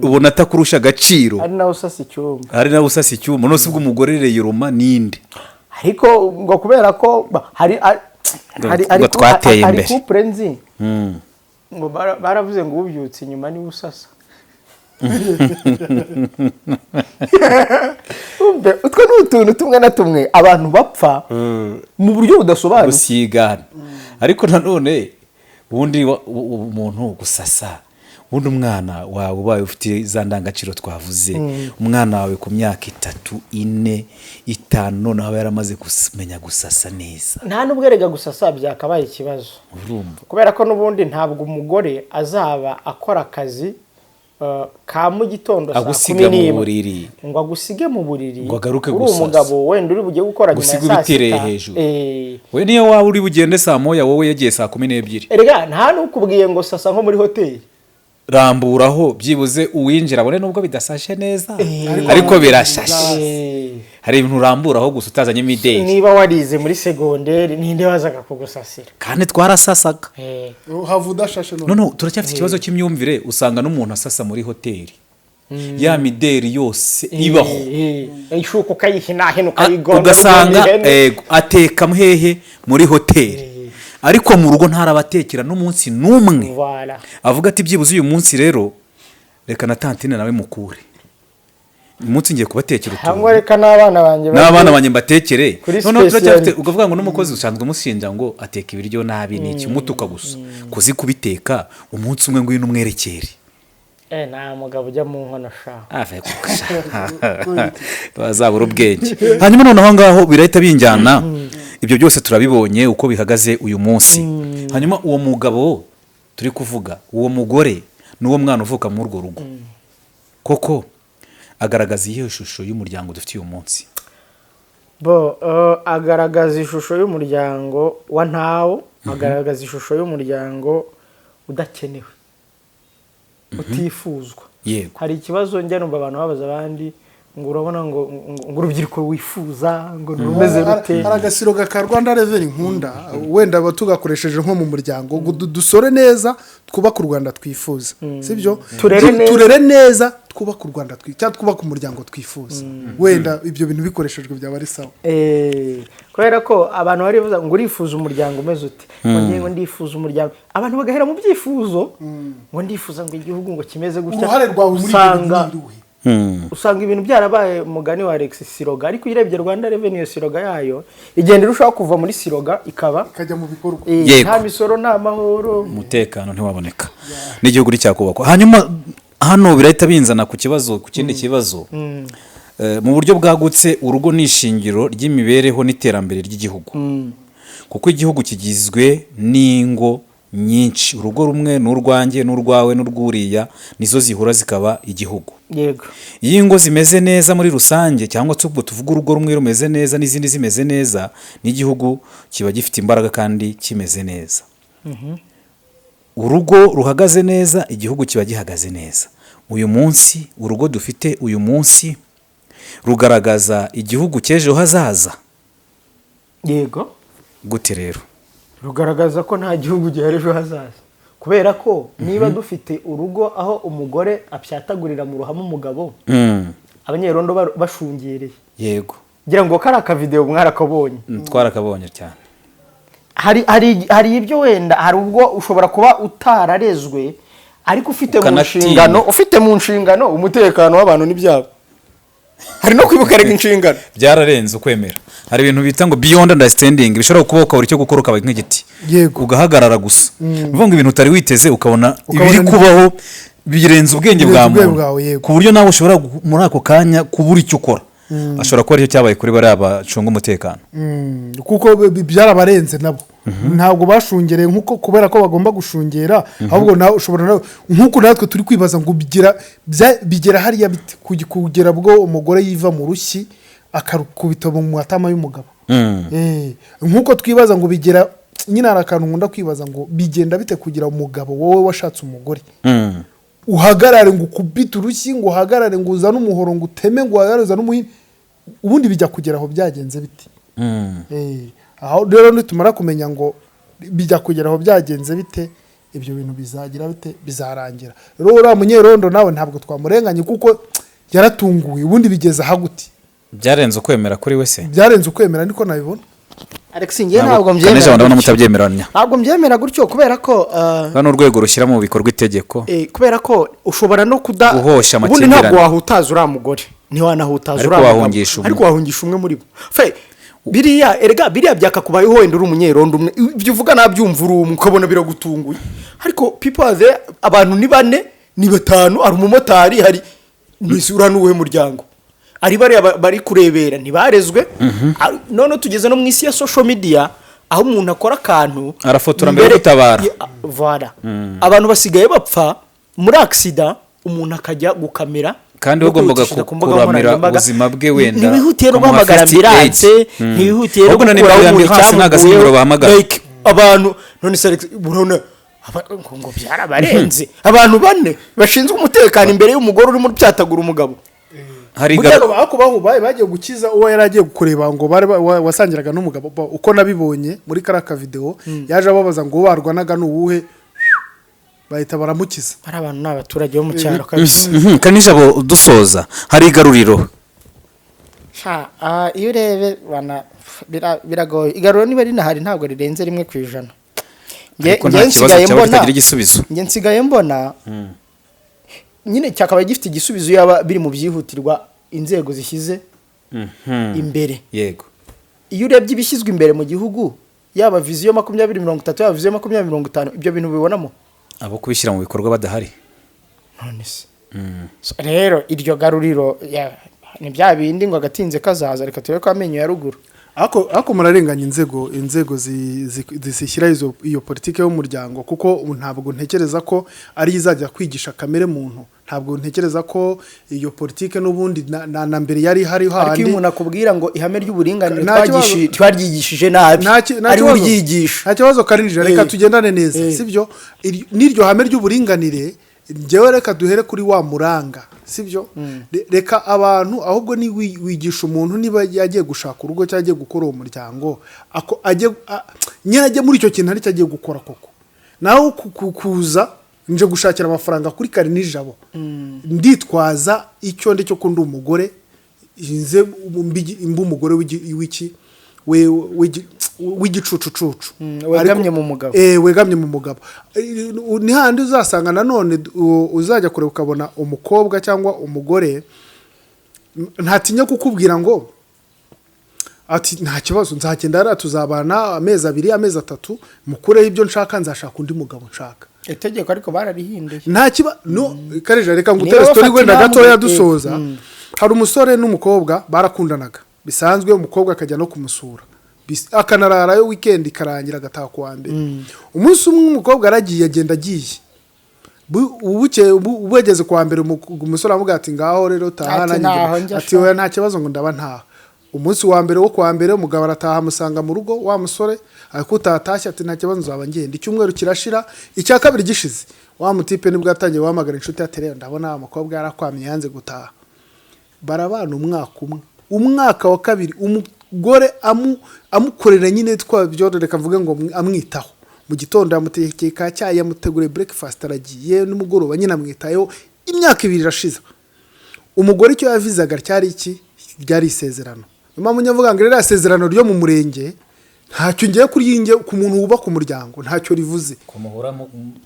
ubona atakurusha agaciro?" Ari nawe usasa icyumba. Ari nawe usasa icyuma. None se ubwo umugore reyuruma ninde? Ariko ngo kubera ko hari Ngo twateye hari imbere. couple nzi ngo baravuze ngo ubyutse inyuma niwe usasa. Umve, utwo ni utuntu tumwe na tumwe abantu bapfa mu buryo budasobanutse. Gusigana. Ariko nanone ubundi umuntu gusasa, ubundi umwana wawe ubaye ufite za ndangagaciro twavuze, umwana wawe ku myaka 3, 4, 5 noneho aba yaramaze kumenya gusasa neza. Nta n'ubwo erega gusasa byakabaye ikibazo. Urumva. Kubera ko n'ubundi ntabwo umugore azaba akora akazi ka mu gitondo saa Agusiga kumi mu n'imwe buriri. ngo agusige mu buriri, Ngo agaruke uri gusasa. umugabo wenda uri bujye gukora nyuma ya Gusiga saa ubitereye 6. hejuru. We niyo waba uri bugende saa 1, wowe yagiye saa 12. Erega nta n'ukubwiye ngo sasa nko muri hoteli. Ramburaho byibuze uwinjira abone nubwo bidasashe neza, ariko birashashe. Hari ibintu uramburaho gusa utazanye imideli. Niba warize muri segonderi, ninde wazaga kugusasira? Kandi twarasasaga. Hava udashashe none. None turacyafite ikibazo cy'imyumvire. Usanga n'umuntu asasa muri hoteli, ya mideli yose ibaho, Ishuka ukayihinahina, ukayigonda, ugasanga ugonda ihene. Ego, ateka hehe? Muri hoteli. Ariko mu rugo ntarabatekera n'umunsi n'umwe. Voilà. Avuga ati: "Byibuze uyu munsi rero reka na tantine nawe mukure, uyu munsi ngiye kubatekera utuntu." Cyangwa reka n'abana banjye N'abana banjye mbatekere. Kuri Noneho turacyafite spécial. ukavuga ngo n'umukozi usanzwe umushinja ngo ateka ibiryo nabi, ni iki, umutuka gusa kuzi kubiteka. Umunsi umwe ngwino umwerekere. Nta mugabo ujya mu nkono sha. Ave bazabura ubwenge. Hanyuma noneho aho ngaho birahita binjyana, ibyo byose turabibonye uko bihagaze uyu munsi. Hanyuma uwo mugabo turi kuvuga, uwo mugore n'uwo mwana uvuka muri urwo rugo, koko agaragaza iyihe shusho y'umuryango dufite uyu munsi? Bo agaragaza ishusho y'umuryango wa ntawo, agaragaza ishusho y'umuryango udakenewe, utifuzwa. Hari ikibazo njya numva abantu babaza abandi ngo urabona ngo urubyiruko wifuza ngo rumeze rute? Hari agaslogan ka Rwanda Revenue nkunda, wenda aba tugakoresheje nko mu muryango, ngo dusore neza twubake u Rwanda twifuza, sibyo? Turere neza. Turere neza twubake u Rwanda cyangwa twubake umuryango twifuza. Wenda ibyo bintu bikoreshejwe byaba ari sawa. Kubera ko abantu barifuza ngo urifuza umuryango umeze ute, ngo ngiye ngo ndifuza umuryango, abantu bagahera mu byifuzo, ngo ndifuza ngo igihugu ngo kimeze gutya. Uruhare rwawe muri ibyo Usanga bintu ni uruhe? Usanga ibintu byarabaye umugani wa Alex slogan, ariko iyo urebye Rwanda Revenue, slogan yayo igenda irushaho kuva muri slogan ikaba ikajya mu bikorwa. Nta misoro nta mahoro. Umutekano ntiwaboneka n'igihugu nticyakubakwa. Hanyuma hano birahita binzana ku kibazo, ku kindi kibazo. Mu buryo bwagutse, urugo ni ishingiro ry'imibereho n'iterambere ry'igihugu, kuko igihugu kigizwe n'ingo nyinshi. Urugo rumwe ni urwanjye n'urwawe n'urwuriya, nizo zihura zikaba igihugu. Iyo ingo zimeze neza muri rusange, cyangwa se ubwo tuvuga urugo rumwe rumeze neza n'izindi zimeze neza, n'igihugu kiba gifite imbaraga kandi kimeze neza. Urugo ruhagaze neza, igihugu kiba gihagaze neza. Uyu munsi urugo dufite uyu munsi rugaragaza igihugu cy'ejo hazaza. Yego. Gute rero? Rugaragaza ko nta gihugu gihari ejo hazaza, kubera ko niba dufite urugo aho umugore apyatagurira mu ruhame umugabo, abanyerondo bashungereye, ngira ngo kari akavidewo mwarakabonye. Twarakabonye cyane. Hari ibyo wenda, hari ubwo ushobora kuba utararezwe, ariko ufite mu Ukanatinya. nshingano, ufite mu nshingano umutekano w'abantu n'ibyabo. Hari no kwibuka reka inshingano. Byararenze ukwemera. Hari ibintu bita ngo beyond understanding, bishobora kuba ukabura icyo gukora, ukaba nk'igiti, ugahagarara gusa. Ni ukuvuga ngo ibintu utari witeze, ukabona Ukabona ibiri kubaho birenze ubwenge bwa Birenze ubwenge muntu, bwawe, yego. ku buryo nawe ushobora muri ako kanya kubura icyo ukora. Ashobora kuba aricyo cyabaye kuri bariya bacunga umutekano. Kuko byarabarenze nabo. Ntabwo bashungereye nkuko kubera ko bagomba gushungera, ahubwo nawe ushobora nawe nk'uko natwe turi kwibaza ngo bigera hariya bite, kugera bwo umugore yiva mu rushyi akarukubita mu matama y'umugabo. Nk'uko twibaza ngo bigera nyine, hari akantu nkunda kwibaza ngo bigenda bite kugira umugabo, wowe washatse umugore, uhagarare ngo ukubite urushyi, ngo uhagarare ngo uzane umuhoro ngo uteme, ngo uhagarare uzane umuhini? Ubundi bijya kugera aho byagenze bite? Aho rero nitumara kumenya ngo bijya kugera aho byagenze bite, ibyo bintu bizagira bite, bizarangira. Rero uriya munyerondo nawe ntabwo twamurenganye, kuko yaratunguwe. Ubundi bigeze aha gute? Byarenze ukwemera kuri we se? Byarenze ukwemera, niko nabibona. Alex, njye ntabwo mbyemera Kaneja, ndabona gutyo. mutabyemeranya. Ntabwo mbyemera gutyo, kubera ko Hano urwego rushyira mu bikorwa itegeko. Kubera ko ushobora no kuda Guhosha ubundi amakimbirane. ntabwo wahutaza uriya mugore, ntiwanahutaza Ariko uriya mugabo. wahungisha umwe. Ariko wahungisha umwe muri bo. Fe biriya erega biriya byakakubayeho wenda uri umunyerondo umwe, ibyo uvuga nabyumva, uri umwe ukabona biragutunguye, ariko people are there, abantu ni bane, ni batanu, hari umumotari, hari mbese uriya ni uwuhe muryango? Ari bariya bari kurebera, ntibarezwe. None tugeze no mu isi ya social media, aho umuntu akora akantu Arafotora mbere yo gutabara. Voilà. Abantu basigaye bapfa muri accident, umuntu akajya gukamera Kandi no wagombaga kwihutisha ku mbuga kuramira nkoranyambaga. ubuzima bwe wenda, Ntibihutiye no ukamuha guhamagara first aid. ambulance, ntibihutiye no Ahubwo na gukuraho nimero ya umuntu ambulance nta gasinyiro icyamuguyeho. bahamagara. Like, abantu none se Alex, urabona ngo byarabarenze, abantu bane bashinzwe umutekano imbere y'umugore urimo uryatagura umugabo. Hari Burya ariko bahubaye bagiye gukiza uwo yari agiye kureba ngo bari wasangiraga n'umugabo. Uko nabibonye muri kariya kavidewo, yaje ababaza ngo uwo barwanaga ni uwuhe, bahita baramukiza. Bari abantu ni abaturage bo mu cyaro kabisa. Kanijabo, dusoza, hari igaruriro? Sha, iyo urebe bana biragoye. Igaruriro niba rinahari ntabwo rirenze 1%. Ariko Nge nta kibazo nsigaye cyaba mbona kitagira igisubizo. Njye nsigaye mbona nyine cyakabaye gifite igisubizo yaba biri mu byihutirwa inzego zishyize imbere. Iyo urebye ibishyizwe imbere mu gihugu, yaba Vision 2030, yaba Vision 2050, ibyo bintu bibonamo? Abo kubishyira mu bikorwa badahari. None se. So, rero iryo garuriro ni bya bindi ngo agatinze kazaza, reka turebe ko amenyo ya ruguru. Ariko murarenganya inzego zishyira iyo politiki y'umuryango, kuko ntabwo ntekereza ko ari izajya kwigisha kamere muntu. Ntabwo ntekereza ko iyo politiki n'ubundi na mbere yari ihari Ariko iyo handi. umuntu akubwira ngo ihame ry'uburinganire Nta kibazo. twaryigishije nabi, Nta ari we kibazo. uryigisha. Nta kibazo Karinjira, reka tugendane neza. Sibyo? N'iryo hame ry'uburinganire, njyewe reka duhere kuri wa muranga, sibyo? Reka abantu ahubwo ni wigisha umuntu niba yagiye gushaka urugo cyangwa agiye gukora uwo muryango, ako ajye nyine ajye muri icyo kintu aricyo agiye gukora koko. Nawe kuza nje gushakira amafaranga kuri kare nijabo, nditwaza icyo ndi cyo, ko ndi umugore, nze mbe umugore w'iki w'igicucucucu. Wegamye mu mugabo. Wegamye mu mugabo. Ni handi uzasanga nanone uzajya kure ukabona umukobwa cyangwa umugore ntatinya kukubwira ngo ati nta kibazo, nzagenda hariya tuzabana amezi 2, amezi 3, mukureho ibyo nshaka, nzashaka undi mugabo nshaka. Itegeko ariko bararihinduye. Nta kiba no Kareja, reka ngutere Niba story bafata wenda intambwe, gatoya dusoza. Hari umusore n'umukobwa barakundanaga bisanzwe, umukobwa akajya no kumusura, akanararayo weekend ikarangira, agataha ku wa mbere. Umunsi umwe umukobwa aragiye, agenda agiye, bukeye bugeze ku wa mbere, umusore aramubwira ati ngaho rero taha. Ati, nanjye "Ntaho njya ati sha." Oya, nta kibazo, ngo ndaba ntaha. Umunsi wa mbere wo kuwa mbere umugabo arataha, amusanga mu rugo wa musore, ariko utatashye, ati nta kibazo, nzaba ngenda. Icyumweru kirashira, icya kabiri gishize, wa mutipe nibwo yatangiye guhamagara inshuti, ati rero ndabona wa mukobwa yarakwamye, yanze gutaha. Barabana umwaka umwe, umwaka wa kabiri. Umugore amukorera nyine, twabyororeka mvuge ngo amwitaho. Mu gitondo yamutekeye ka cyayi, yamuteguriye breakfast, aragiye, nimugoroba nyine amwitayeho. Imyaka 2 irashize. Umugore icyo yavizaga cyari iki? Ryari isezerano. Niyo mpamvu nyavuga ngo ririya sezerano ryo mu murenge ntacyo ngiye kuri njye, ku muntu wubaka umuryango ntacyo rivuze. Kumuhora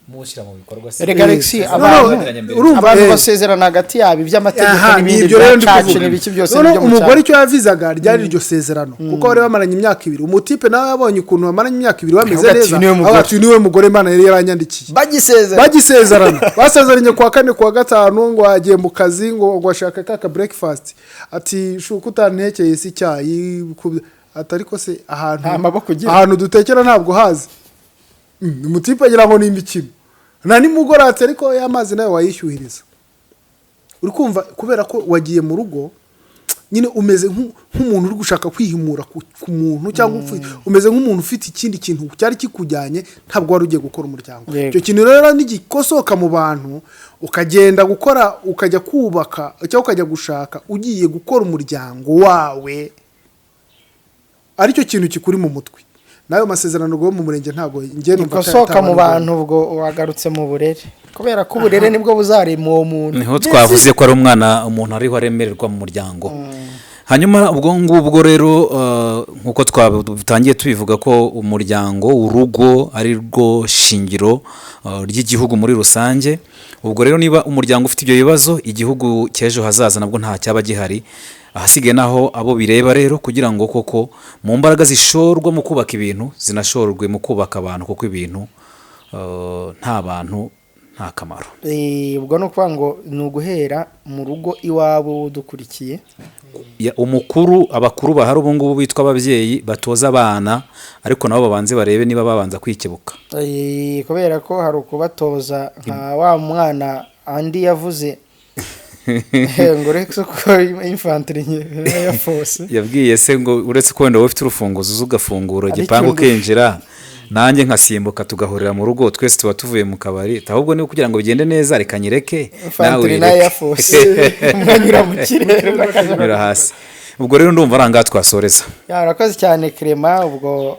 mushyira mu bikorwa se? Erega Alexis, No, abantu urumva, abantu basezerana hagati yabo, iby'amategeko Aha, n'ibindi nibyo bya rero ndi church kuvuga. n'ibiki byose Noneho n'ibyo mu umugore cyaro. icyo yavizaga ryari iryo sezerano, kuko bari bamaranye imyaka 2. Umutipe nawe yabonye ukuntu bamaranye imyaka 2 bameze Avuga ati, neza, "Niwe mugore." avuga ati, "Niwe mugore Imana yari yaranyandikiye." Bagisezerana. Bagisezerana, basezeranye kuwa kane, kuwa gatanu ngo agiye mu kazi, ngo ashaka kaka breakfast, ati shuka utantekeye si icyayi, ati ariko se ahantu Nta maboko ugira. ahantu dutekera ntabwo hazi. Umutipe agira ngo ni imikino na nimugoroba, ariko ya mazi nawe wayishyuhiriza. Uri kumva, kubera ko wagiye mu rugo nyine umeze nk'umuntu uri gushaka kwihimura ku muntu, cyangwa umeze nk'umuntu ufite ikindi kintu cyari kikujyanye, ntabwo wari ugiye gukora umuryango. Icyo kintu rero nigikosoka mu bantu, ukagenda gukora, ukajya kubaka cyangwa ukajya gushaka ugiye gukora umuryango wawe, aricyo kintu kikuri mu mutwe, n'ayo masezerano yo mu murenge ntabwo njye numva Ikosoka mu atabana. bantu, ubwo wagarutse mu burere, kubera ko uburere nibwo buzarema uwo muntu. Niho twavuze ko ari umwana, umuntu ariho aremererwa mu muryango. Hanyuma ubwo ngubwo rero, nk'uko twatangiye tubivuga ko umuryango, urugo ari rwo shingiro ry'igihugu muri rusange. Ubwo rero niba umuryango ufite ibyo bibazo, igihugu cy'ejo hazaza nabwo nta cyaba gihari. Ahasigaye naho abo bireba rero, kugira ngo koko mu mbaraga zishorwa mu kubaka ibintu zinashorwe mu kubaka abantu, kuko ibintu nta bantu nta kamaro. Ubwo ni ukuvuga ngo ni uguhera mu rugo iwawe udukurikiye. Umukuru, abakuru bahari ubu ngubu bitwa ababyeyi batoza abana, ariko nabo babanze barebe niba babanza kwikebuka. Kubera ko hari ukubatoza nka wa mwana andi yavuze ngo uretse ko infantry ya force. Yabwiye se ngo uretse ko wenda wowe ufite urufunguzo uza ugafungura Ari igipangu icyungufu. ukinjira, nanjye nkasimbuka tugahurira mu rugo, twese tuba tuvuye mu kabari, ahubwo niba kugira ngo bigende neza reka nyireke nawe Infantry na uyireke. Air Force, umwe anyura mu kirere undi akanyura Nyura hasi. Ubwo rero ndumva ari ahangaha twasoreza. Ya, urakoze cyane Clement, ubwo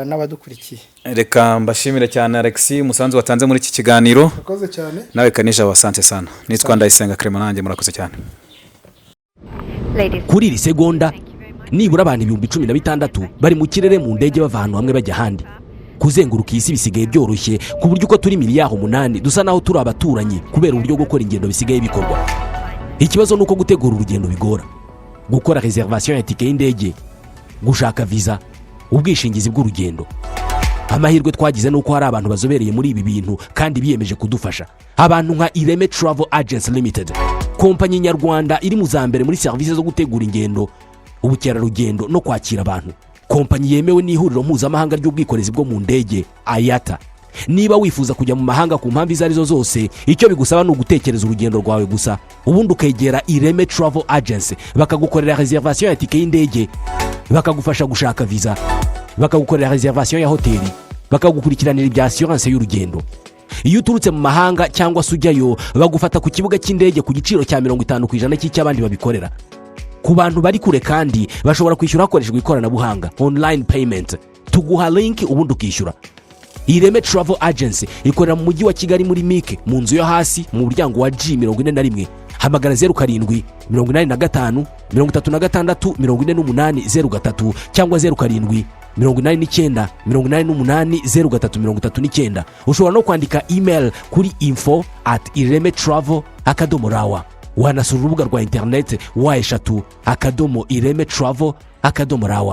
n'abadukurikiye. Reka mbashimire cyane, Alexis, umusanzu watanze muri iki kiganiro. Urakoze cyane. Nawe Kanisha, wasante sana. Nitwa Ndayisenga Clement, nanjye murakoze cyane. Kuri iri segonda nibura abantu 16,000 bari mu kirere mu ndege, bava ahantu hamwe bajya ahandi. Kuzenguruka iyi si bisigaye byoroshye, ku buryo uko turi miliyari 8 dusa naho turi abaturanyi, kubera uburyo gukora ingendo bisigaye bikorwa. Ikibazo ni uko gutegura urugendo bigora: gukora réservation ya tike y'indege, gushaka viza, ubwishingizi bw'urugendo. Amahirwe twagize ni uko hari abantu bazobereye muri ibi bintu kandi biyemeje kudufasha, abantu nka Ireme Travel Agency Limited, kompanyi nyarwanda iri mu za mbere muri serivisi zo gutegura ingendo, ubukerarugendo no kwakira abantu, kompanyi yemewe n'ihuriro mpuzamahanga ry'ubwikorezi bwo mu ndege, IATA. Niba wifuza kujya mu mahanga ku mpamvu izo arizo zose, icyo bigusaba ni ugutekereza urugendo rwawe gusa, ubundi ukegera Ireme Travel Agency, bakagukorera réservation ya tike y'indege, bakagufasha gushaka viza, bakagukorera réservation ya hoteli, bakagukurikiranira ibya assurance y'urugendo. Iyo uturutse mu mahanga cyangwa se ujyayo, bagufata ku kibuga cy'indege ku giciro cya 50% cy'icy'abandi babikorera. Ku bantu bari kure kandi bashobora kwishyura hakoreshejwe ikoranabuhanga, online payment. Tuguha link ubundi ukishyura. Ireme Travel Agency ikorera mu mujyi wa Kigali, muri MIC, mu nzu yo hasi, mu muryango wa G 41. Hamagara 0785364803 cyangwa 0789880339. Ushobora no kwandika email kuri info@iremetravel.rw. Wanasura urubuga rwa interineti, www.iremetravel.rw.